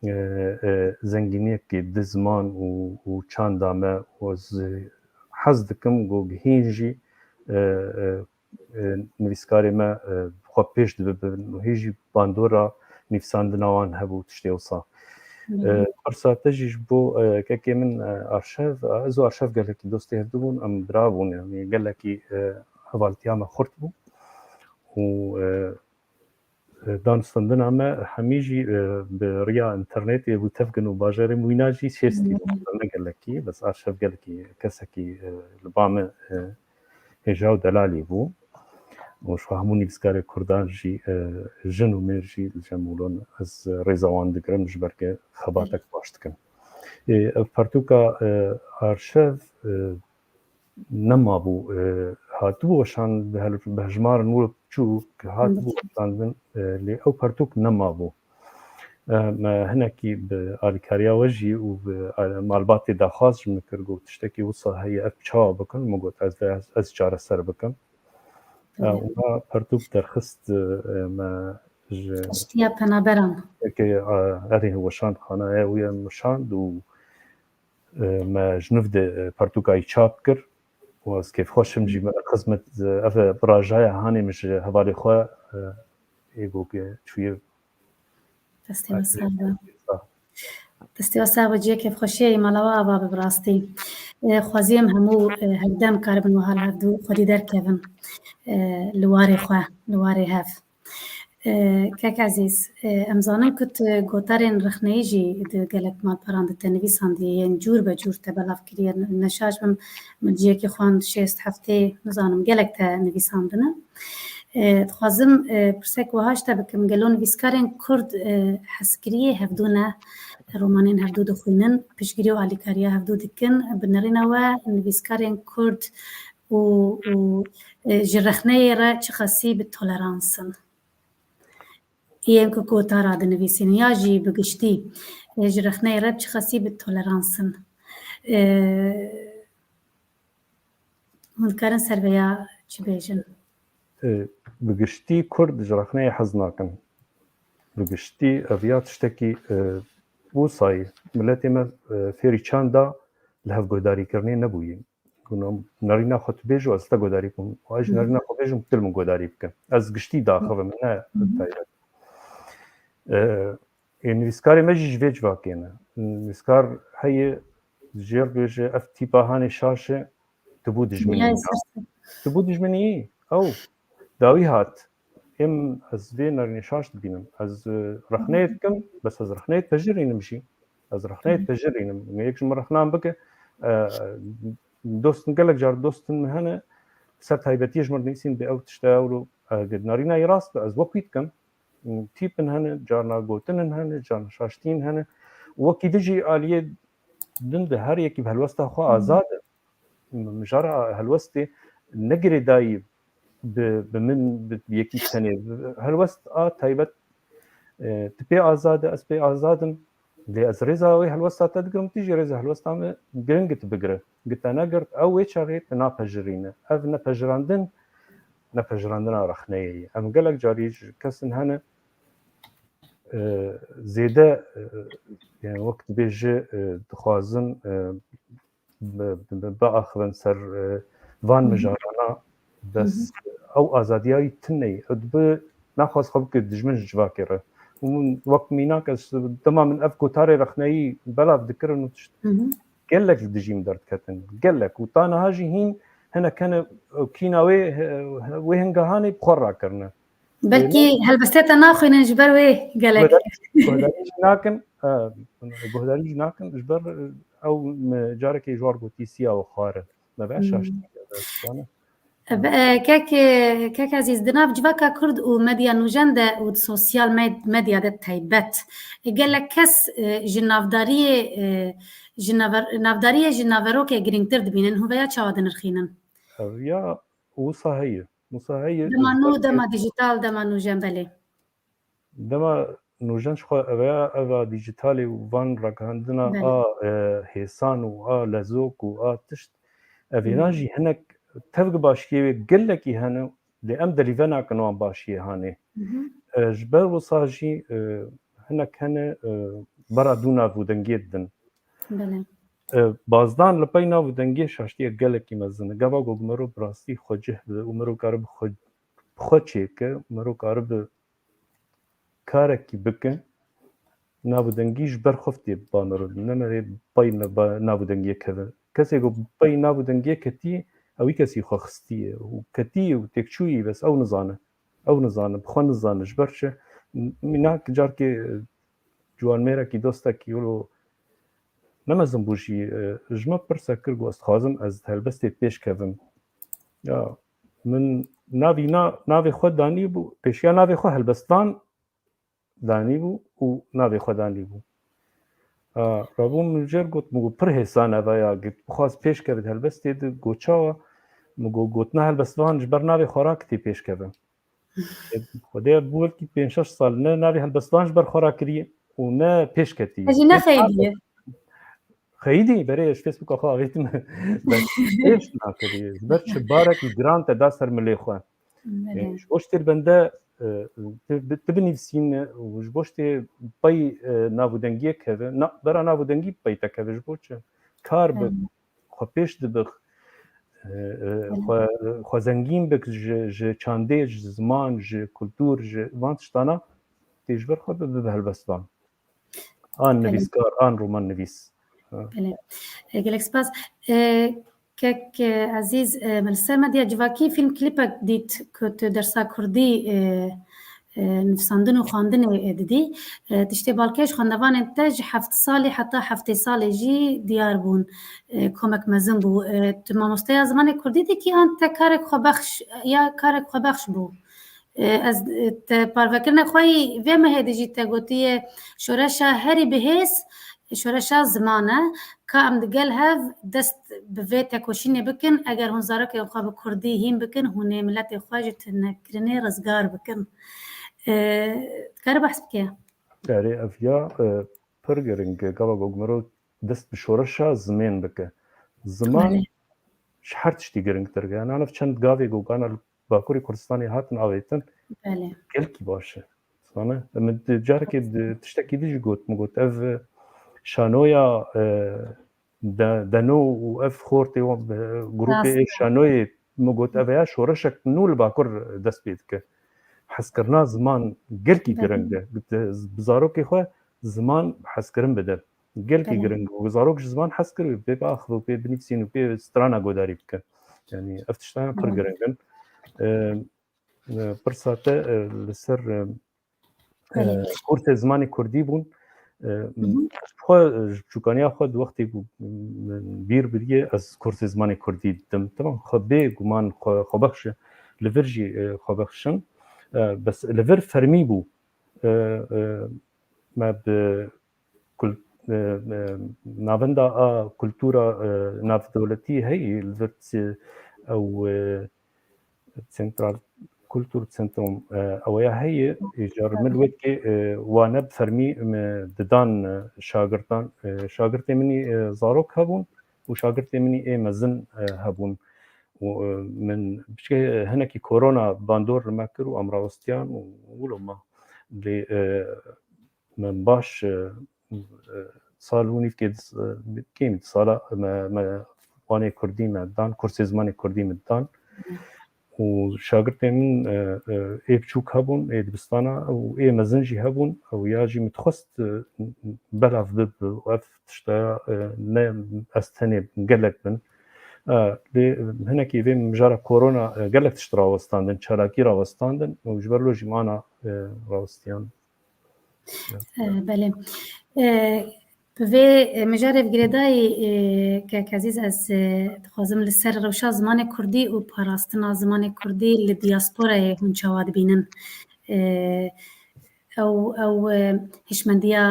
e, e, zengîniyekê di ziman û, û çanda me û ez hez dikim ku hîn jî, e, e, e, nivîskarê me, e, xwe pêş dibibin û hîn jî bandora nivîsandina wan hebû tiştê wisa. E, pirsa te jî ji bo, e, kekê min, e, Arşev, e, ez û Arşev gelekî dostê hevdû bûn, em bira bûn, yanî gelekî, e, hevaltiya me xurt bû û, e, e, danûstandina me hemî jî, e, bi riya înternetê bû, tevgin û bajarê wîna jî şêstî bû. Ne gelekî, bes Arşev gelekî kesekî, e, li ba min, e, hêja û delalî bû. Û ji xwe hemû nivîskarê kurdan jî, e, jin û mêr jî li cem wilo ne. Ez rêza wan digirim, ji ber ke xebatek baş dikin. E, ev pertûka, e, Arşev, e, nema bû, e, hatibû weşan, bi hel-, bi hejmarin wilo biçûk hatibû weşandin, e, lê ew pertûk nema bû. E, me hinekî bi alîkariya we jî û bi al-, malbatê daxwaz ji min kir, got, tiştekî wisa heye, ev çawa bikin? Min got, ez de, ez, ez çareser bikim. E, û me pertûk derxist, e, me ji Kiştiya penaberan. Yekê, e, erê weşanxanaya wî em weşand û, e, me ji nû de, e, pertûka wî çap kir. Û ez kêfxweş im jî me xizmet, e, ev e, bi rajaya hanê min ji hevalê xwe, e, ê goke çûye. Destê we sax be. Destê we sax be, cihê kêfxweşiyê mala we ava be bi rastî. E, xweziyê em hemû, e, hevdem karibin wiha li hevdû xwedî derkevin, e, li warê xwe, li warê hev. E, kek Ezîz, e, em zanin ku tu gotarên rexneyî jî di gelek malperan de te nivîsandiye, yên cûr be cûr te belav kiriye. Ne şaş bim, min ciyekî xwend şêst heftê, nizanim, gelek te nivîsandine. E, dixwazim, e, pirsek wiha ji te bikim, gelo nivîskarên kurd, e, hezkiriyê hevdû ne, romanên hevdû dixwînin, piştgirî û alîkariya hevdû dikin, bi nerîna we nivîskarên kurd û, û, e, ji rexneyê re çiqasî bi tolerans in? Yên ku gotara dinivîsînin ya jî bi giştî, e, ji rexneyê re çiqasî bi tolerans in? E, hûn dikarin ser vêya çi bêjin? E, bi giştî kurd ji rexneyê hez nakin. Bi giştî ev ya tiştekî, e, wisa ye. Miletê me, e, fêrî çanda li hev guhdarîkirinê nebûye. Gono, nerîna xwe tu bêjî, ez te guhdarî bikim. Û ez ji nerîna xwe bêjim, tu li min guhdarî bike. Ez giştî daxivim, ne taybet. E, ê nivîskarê me jî ji vê civakê ne. Nivîskar heye, jêr bêje, ev tîpa hanê şaş e, tu bû dijminî. Tu bû dijminî, ew dawî hat. Em, ez vê nerînê şaş dibînim. Ez, e, rexneyê dikim, bes ez rexneyê pejirînim jî. Ez rexneyê pejirînim. Yek ji min rexnan bike, e, dostin, gelek car dostin min hene, ser taybetiyê ji min nivîsîn bê ew tişte ew ro, e, narîna yê rast be, ez wek wî dikim. Tîpin hene, carna gotinin hene, carna şaştiyên hene. Wekî di jî aliyê din de her yekî bi helwesta xwe azad e. Mijara helwestê ne girêdayî bi, bi min, bi yekî tenê. Helwest a taybet, e, tu pê azad e, ez pê azad im. Lê ez rêza wê helwesta te digirim, tu jî rêza helwesta me giring tu bigire. Gi te negirt, ew wê çaxê tu napejirîne. Ev nepejirandin, nepejirandina rexneyê ye. Em gelek carî ji kesin hene, e, zêde, e, yani wek dibêje, e, dixwazin, e, bi, bi, biaxivin ser, e, van mijarana, bes ew azadiya wî tune ye. Ew dibe naxwaz xwe bike dijmin ji civakê re. Û min wek mînak ez dema min ev gotarê rexneyî belav dikirin û tişt gelek li dijî min derdiketin. Gelek. Û ta niha jî hîn hinek hene, ew kîna wê, wê hingihanê bi xwe rakirine. Belkî helbestê te naxwînin ji ber wê gelek. Guhdarî jî nakin, e, guhdarî jî nakin, ji ber, e, ew me carekê ji war gotî siya û xwar e. Me be şaş. Be-, e, kek, e, kek Ezîz, di nav civaka Kurd û medya nûjen de û di sosyal med-, medya de taybet, e, gelek kes, e, ji navdariyê, e, ji naver-, navdariyê ji naverokê girîngtir dibînin. Hûn vêya çawa dinirxînin? Ev ya wisa heye. Wisa heye. Dema nû, dema dîjîtal, dema nûjen, belê. Dema nûjen ji xwe ev ya, eva dîjîtalê û van ragihandina Belê. a, e, hêsan û a lezok û a tişt, ev êna Hı. jî hinek tevgi başiyê wê gelekî hene, lê em delîve nakin wan başiyê hanê. Hı hı. E, ji ber wisa jî, e, hinek hene, e, bera dû nav û dengê didin. Belê. E, bazdan li pey nav û dengê şaştiye gelekî mezin e. Gava ku mero bi rastî xwe cih bide û mero karibe xwe, xwe çêke, mero karibe karekî bike, nav û dengî ji ber xwe tê ba mero. Ne merê pey ne ba nav û dengiyê keve. Kesê ku pey nav û dengiyê ketî, ew wî kesî xwe xistiye û ketî û têkçûyî, bes ew nizane. Ew nizane, bi xwe nizane. Ji ber çi? Mînak carkê, e, ciwanmêrekî, dostekî, wilo ne mezin bû jî, e, ji min pirse kir, got, ez dixwazim ez di helbestê pêş kevim. Ya, min navî na-, navê xwe danî bû, pêşiya navê xwe helbestvan danî bû û navê xwe danî bû. A, rabû min jêr got, min got, pir hêsan eva ya, got, bixwaz pêş kevit helbestê di, got, çawa? Min got, gotina helbestvan ji ber navê xwe rakitî pêş keve. Xwedê bû wekî pênc şeş sal ne navê helbestvan ji ber xwe rakiriye û ne pêş ketiye. Ez jî ne xeydiye. Xeyidî, berê ji Facebooka xwe avêtim. Bes pêş nakiriye. Ji ber çi barekî giran te da ser milê xwe. Belê. E, ji bo ştê li bende, e, tu, tu binivîsîne û ji bo ştê pey, e, nav û dengiyê keve, na, bera nav û dengî pey te keve ji bo çi? Kar bi, Belê. xwe pêş dibix, e, e, Belê. xwe, xwe zengîn bik ji, ji çandê, ji ziman, ji kultur, ji van tiştana tê ji ber xwe bi, bi helbestvan. An Belê. nivîskar, an roman nivîs. Ha. Belê. E, gelek spas. E, kek, e, Ezîz, e, min li ser medya civakî fîlm klîpek dît ku tu dersa kurdî, e, e, nivîsandin û xwendinê, e, didî. E, tiştê balkêş xwendevanên te ji heft salî heta heftê salê jî diyar bûn. E, komek mezin bû. E, tu mamosteya zimanê kurdî dikî an te karek xwebexş, ya karek xwebexş bû? E, ez, e, te parvekirina xwe yî vê mehê de jî te gotiye, şoreşa herî bihêz, şoreşa ziman e. Ka em digel hev dest bi vê tekoşînê bikin, eger hûn zarokên xwe bi kurdî hîn bikin, hûn ê miletê xwe ji tunekirinê rizgar bikin. E, dikare behs bike? Erê, ev ya, e, pir giring e. Gava ku mero dest bi şoreşa zimên bike. Ziman Belê. ji her tiştî giringtir e. Yani, ev çend gavê ku gana li Bakurê Kurdistanê hatin avêtin, Belê. gelkî baş e. Zane, min di carekê di tiştekî din jî got, min got, ev şanoya, e, de-, deno û ev xortê wan, e, grûpê Rast e. şanoyê, min got, ev ya şoreşek nû li Bakur dest pê dike. Hezkirina ziman gelkî Belê. giring e. Bi, bi zarokê xwe ziman hezkirin bide. Gelkî Belê. giring e. Zarok ji ziman hez kir û pê biaxive û pê binivîsîn û pê strana godarî bike. Yani ev tiştana pir Belê. giring in. E, e, pirsa te, e, li ser, e, Belê. e, kursê zimanê kurdî bûn. E, Hı hı. xwe, e, ji çûkaniya xwe di wextê ku min bîr biriye, ez kursê zimanê kurdî didim. Temam, xwe bê guman xwe, xwe bexşe. Li vir jî, e, xwe bexşin. E, bes li vir fermî bû. E, e, me bi kul-, e, e, navenda a kultura, e, navdewletî heyî, li vir, e, ew, e, Central Kulturzentrum, e, ew ya heye, îcar min wekî, e, wane bi fermî me didan, e, şagirtan, e, şagirtê min î, e, zarok hebûn û şagirtê min î ê mezin, e, hebûn. Û, e, min piçke hinekî korona bandor li me kir û em rawestiyan û wilo ma. Lê, e, min baş, e, e, sal û nîvkê di s-, e, kêm di sala me, me wanê kurdî me dan, kursê zimanê kurdî me dan. Û şagirtê min, e, e, ê biçûk hebûn, ê dibistana û ê mezin jî hebûn. Ew ya jî min dixwest, e, belav bibe. Ev tişta, e, ne ez tenê, gelek bin. E, lê hinekî vê mijara korona, e, gelek tişt rawestandin, çalakî rawestandin û ji ber lo jî mana, e, rawestiyan. E, belê. E, Bi vê, e, mijarê bi girêdayî, e, kek Ezîz, ez, e, dixwazim li ser rewşa zimanê kurdî û parastina zimanê kurdî li diasporayê hûn çawa dibînin? E, ew, ew, e, hişmendiya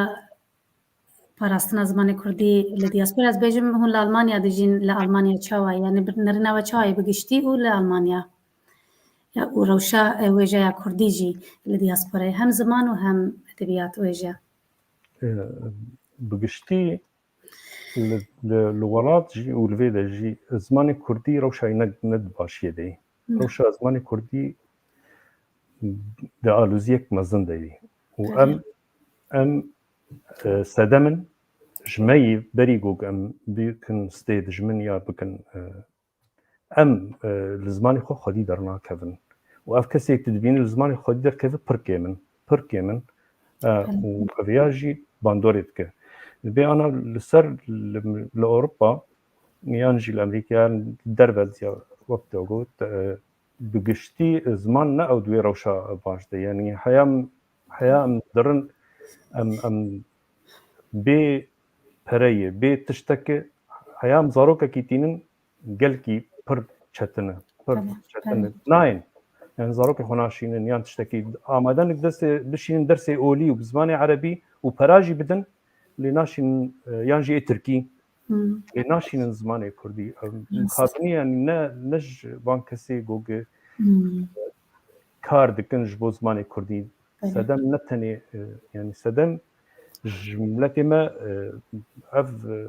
parastina zimanê kurdî li diaspora, ez bêjim hûn li Almanya dijîn, li Almanya çawa ye? Yani bir nerîna we çawa ye bi giştî û li Almanya? Ya û rewşa, e, wêjeya kurdî jî li diasporayê hem ziman û hem edebiyat wêje. E, bi giştî li, li, li welat jî û li vê de jî zimanê kurdî rewşa ne, ne di başiyê de ye. Hı. Rewşa zimanê kurdî di aloziyek mezin de ye. Û Tabii. em, em, e, sedem in ji me yî berî ku em bikin stê dijmin ya bikin, e, em, e, li zimanê xwe xwedî dernakevin. Û ev kesê tu dibînî li zimanê xwedî derkeve pir kêm in. Pir kêm in. E, Belê. û ev ya jî bandorê dike. Dibê ana li ser li, li Ewropa yan jî li Amerîka yan derve ya wek te got, e, bi giştî ziman ne ew di wê rewşa baş de. Yanî heya, heya em dirin, em, em bê pereyê, bê tiştekê, heya em zarokekî tînin, gelkî pir çetin e, pir Belê, çetin e. belê. Nayên. Yani zarokê xwe naşînin yan tiştekî. Amadenik destê bişînin dersê olî û bi zimanê erebî û pera jî bidin, lê naşînin, e, yan jî ê tirkî. Hmm. Lê naşînin zimanê kurdî. Em, Rast. Mixabinî yani ne, ne ji van kesê gogê Hmm. kar dikin ji bo zimanê kurdî. Belê. Sedem ne tenê, e, yani sedem ji miletê me, e, ev, e,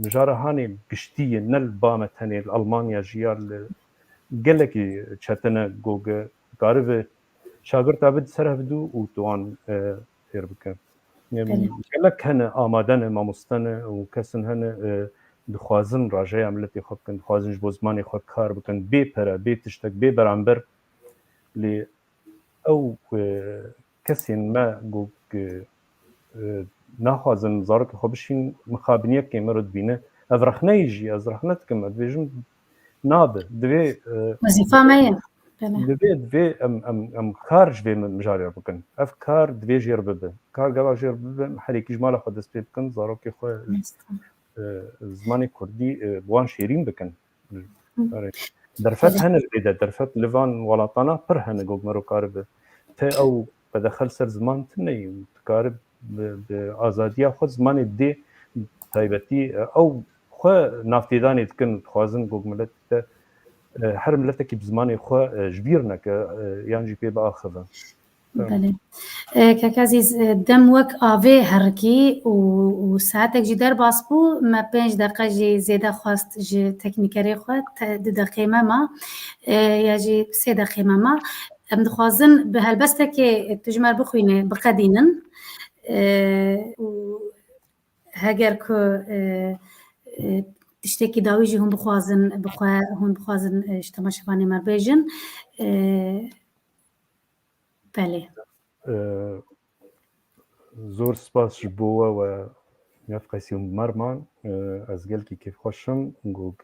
mijara hanê giştî ye, ne li ba me tenê, li Almanya jî ya li gelekî çetin e, goge karibe şagirta bi ser hevdû û tu wan, e, fêr bike. Em, Belê. Gelek hene amade ne, mamoste ne û kesin hene, e, dixwazin rajeya miletê xwe bikin, dixwazin ji bo zimanê xwe kar bikin, bê pere, bê tiştek, bê beramber. Lê ew, e, kesên me ku, e, e, naxwazin zarokê xwe bişîn, mixabiniyekê me re dibîne. Ev rexneyê jî, ez rexne dikim, ez dibêjim nabe. Divê, e, Wezîfa me ye. Belê. divê, divê em, em, em kar ji vê mi-, mijarê re bikin. Ev kar divê jê re bibe. Kar gava jê re bibe, em herêkî ji mala xwe dest pê bikin, zarokê xwe, Rast. e, zimanê kurdî, e, bi wan şêrîn bikin. Hı. Erê. Derfet Belê. hene li vê de, derfet li van welatana pir hene, gog mero karibe. Te ew qedexe li ser ziman tune ye, tu karib bi, bi azadiya xwe zimanê dê taybetî, e, ew xwe navtêdanê dikin, dixwazin gog milet te, e, her miletekî bi zimanê xwe, e, ji bîr neke, e, yan jî pê biaxive. Belê. E, Kek Ezîz, e, dem wek avê herikî û, û saetek jî derbas bû, me pênc deqe jî zêde xwest ji teknîkerê xwe, te-, du deqê me ma, e, ya jî sê deqê me ma. Em dixwazin bi helbestekê tu ji me re bixwîne, biqedînin. E, û heger ku, e, e, tiştekî dawî jî hûn bixwazin, bi xwe hûn bixwazin, e, ji temaşevanê me re bêjin. E, Belê. E, zor spas ji bo we, we nefqesî û merman. E, ez gelkî kêfxweş im, ku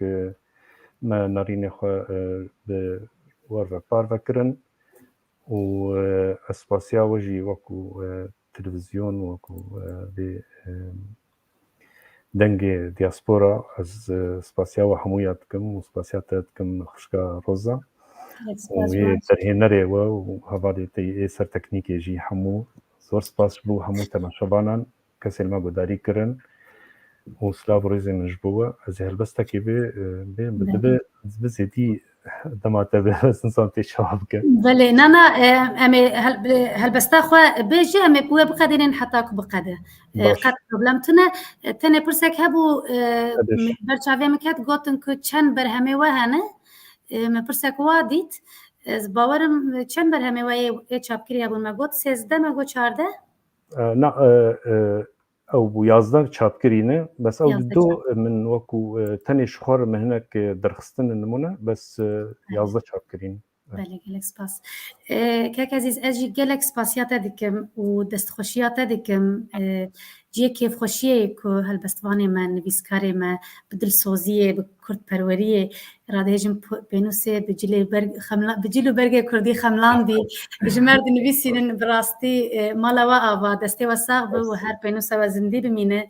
me nerînê xwe, e, bi we re ve parve kirin û, e, ez spasiya we jî wekû, e, televîzyon, wekû, e, vê, e, Dengê Diaspora, ez, e, spasiya we hemûya dikim û spasiya te dikim xwişka Roza. Gelek Û spas, wê Roza. Derhênerê we û hevalê te yê ser teknîkê jî hemû. Zor spas ji bo hemû temaşevanan, kesên me guhdarî kirin. Û silav û rêzê min ji bo we. Ez ê helbestekê bê, e, bê, Belê. dibe, dibe zêdî dema te bi hevestin san tê çawa bike. Belê, na, na, e, em ê hel-, bi helbesta xwe bê jî em ê bi we biqedînin heta ku biqede. E, Baş. Qet problem tune. E, tenê pirsek hebû, e, Qediş. Ber çavê min ket, gotin ku çend berhemê we hene? E, min pirsek wa dît. Ez bawerim çend berhemê we yê, yê çapkirî hebûn? Me got sêzdeh, me got çardeh? E, na, e, e, Ew bû yazdeh çapkirî ne, bes ew Yazdeh dido çap. min wekû, e, tenê ji xwe re min hinek, e, derxistin nimûne, bes, e, Evet. yazdeh çapkirî ne. Evet. Belê, gelek spas. E, Kek Ezîz, ez jî gelek spasiya te dikim û destxweşiya te dikim. E, cihê kêfxweşiyê ku helbestvanê me, nivîskarê me bi dilsoziyê, bi kurdperweriyê radihêjin p-, pênûsê bi cilê berg-, xemla-, bi cil û bergê kurdî xemlandî. Ji me re dinivîsînin, bi rastî, e, mala we ava, destê we sax be û her pênûsa we zindî bimîne.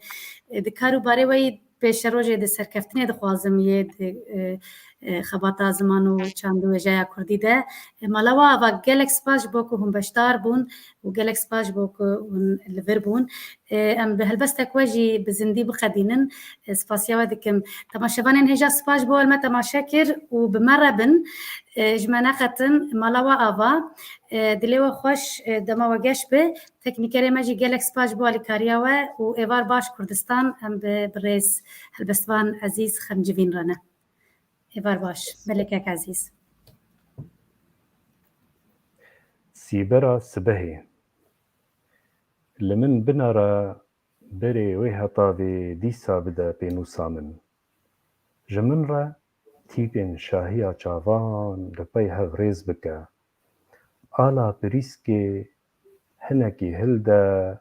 E, di kar û barê we yî pêşerojê di serkeftinê dixwazim yê di, e, e, xebata ziman û çand û wêjeya kurdî de. E, mala we ava, gelek spas ji bo ku hûn beşdar bûn û gelek spas ji bo ku hûn li vir bûn. E, em bi helbestek we jî bi zindî biqedînin. E, spasiya we dikim. Temaşevanên hêja, spas ji bo we me temaşe kir û bi me re bin. E, ji me neqetin, mala we ava. E, dilê we xweş, e, dema we geş be. Teknîkerê me jî gelek spas ji bo alîkariya we û êvar baş Kurdistan, em bi birêz helbestvan Ezîz Xemcivîn re ne. Êvar baş, belekek Ezîz. Sîbera sibehê. Li min binere berê wê hetavê dîsa bide pênûsa min. Ji min re tîpên şahiya çavan li pey hev rêz bike. Ala pirîskê hinekî hilde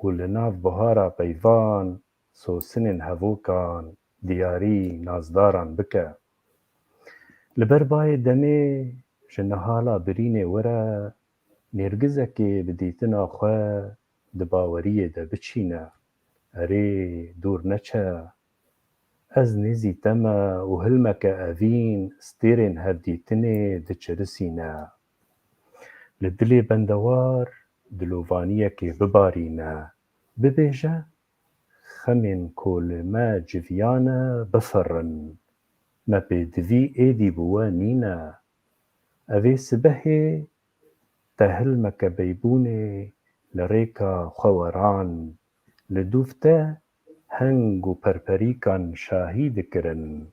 û li nav buhara peyvan sosinên hevokan diyarî nazdaran bike. Li ber bayê demê ji nihala birînê were nêrgizekê bi dîtina xwe di baweriyê de biçîne. Erê, dûr neçe. Ez nêzî te me û hilmeke evîn stêrên hevdîtinê diçirisîne. Li dilê bendewar dilovaniyekê bibarîne. Bibêje, xemên ku li me civiyane bifirin. Me pêdivî êdî bi we nîne. Evê sibehê te hilmeke beybûnê li rêka xwe weran. Li dûv te heng û perperîkan şahî dikirin.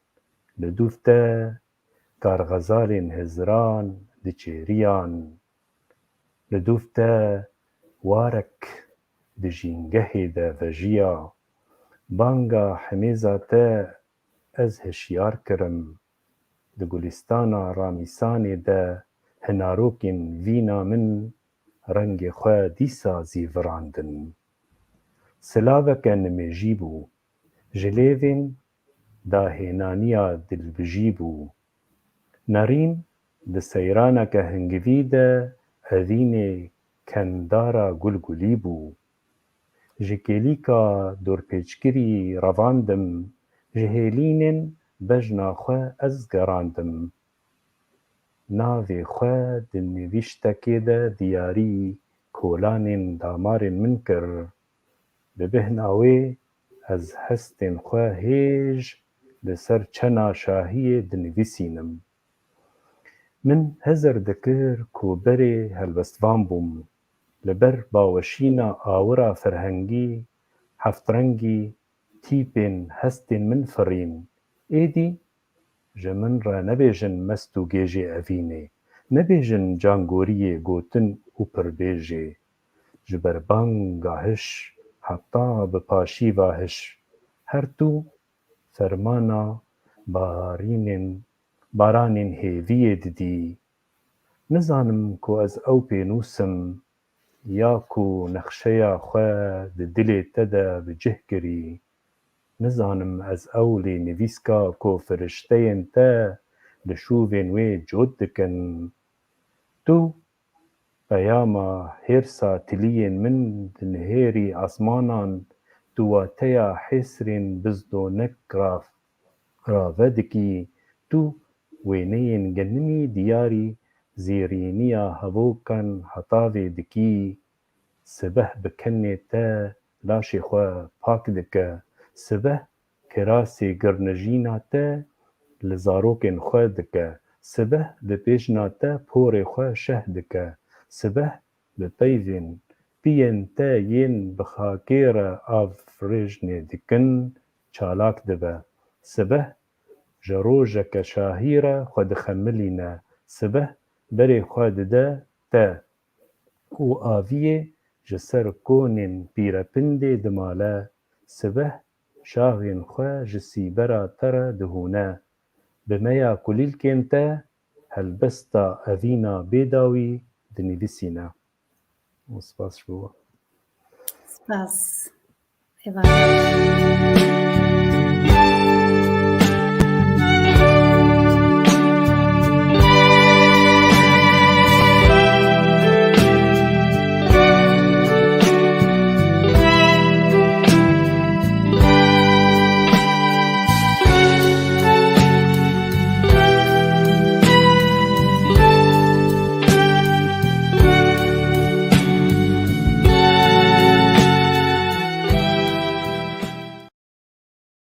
Li dûv te karxezalên hizran diçêriyan. Li dûv te warek di jîngehê de vejiya. Banga hemêza te ez hişyar kirim. Di gulîstana Ramîsanê de hinarokên vîna min rengê xwe dîsa zîvirandin. Silaveke nimêjî bû. Ji lêvên dahênaniya dilbijî bû. Nerîn di seyraneke hingivî de evînê kendara gulgulî bû. Ji kêlîka dorpêçkirî revandim, ji hêlînên bejna xwe ez gerandim. Navê xwe di nivîştekê de diyarî kolanên damarên min kir. Bi bêhna wê ez hestên xwe hêj li ser çena şahiyê dinivîsînim. Min hizir dikir ku berê helbestvan bûm. Li ber baweşîna awira ferhengî, heftrengî, tîpên hestên min firîn. Êdî ji min re nebêjin mest û gêjê evînê, nebêjin cangoriyê gotin û pirbêjê. Ji ber banga hiş heta bi paşîva hiş, her tu fermana barînên, baranên hêviyê didî. Nizanim ku ez ew pênûs im ya ku nexşeya xwe di dilê te de bi cih kirî. Nizanim ez ew lênivîska ku firişteyên te li şûvên wê cot dikin. Tu peyama hêrsa tiliyên min dinihêrî asmanan, tu wateya hêsrên bizdonek ra-, rave dikî, tu wêneyên genimî diyarî zêrîniya hevokan hetavê dikî. Sibeh bi kenê te laşê xwe pak dike. Sibeh kirasê girnijîna te li zarokên xwe dike. Sibeh bi bêjna te porê xwe şeh dike. Sibeh bi peyvên piyên te yên bi xakê re avrêjnê dikin, çalak dibe. Sibeh ji rojeke şahî re xwe dixemilîne. Sibeh berê xwe dide te û aviyê ji ser konên pîrepindê dimale. Sibeh şaxên xwe ji sîbera te re dihûne. Bi meya kulîlkên te helbesta evîna bêdawî dinivîsîne. Û spas ji bo we. Spas. Êvar.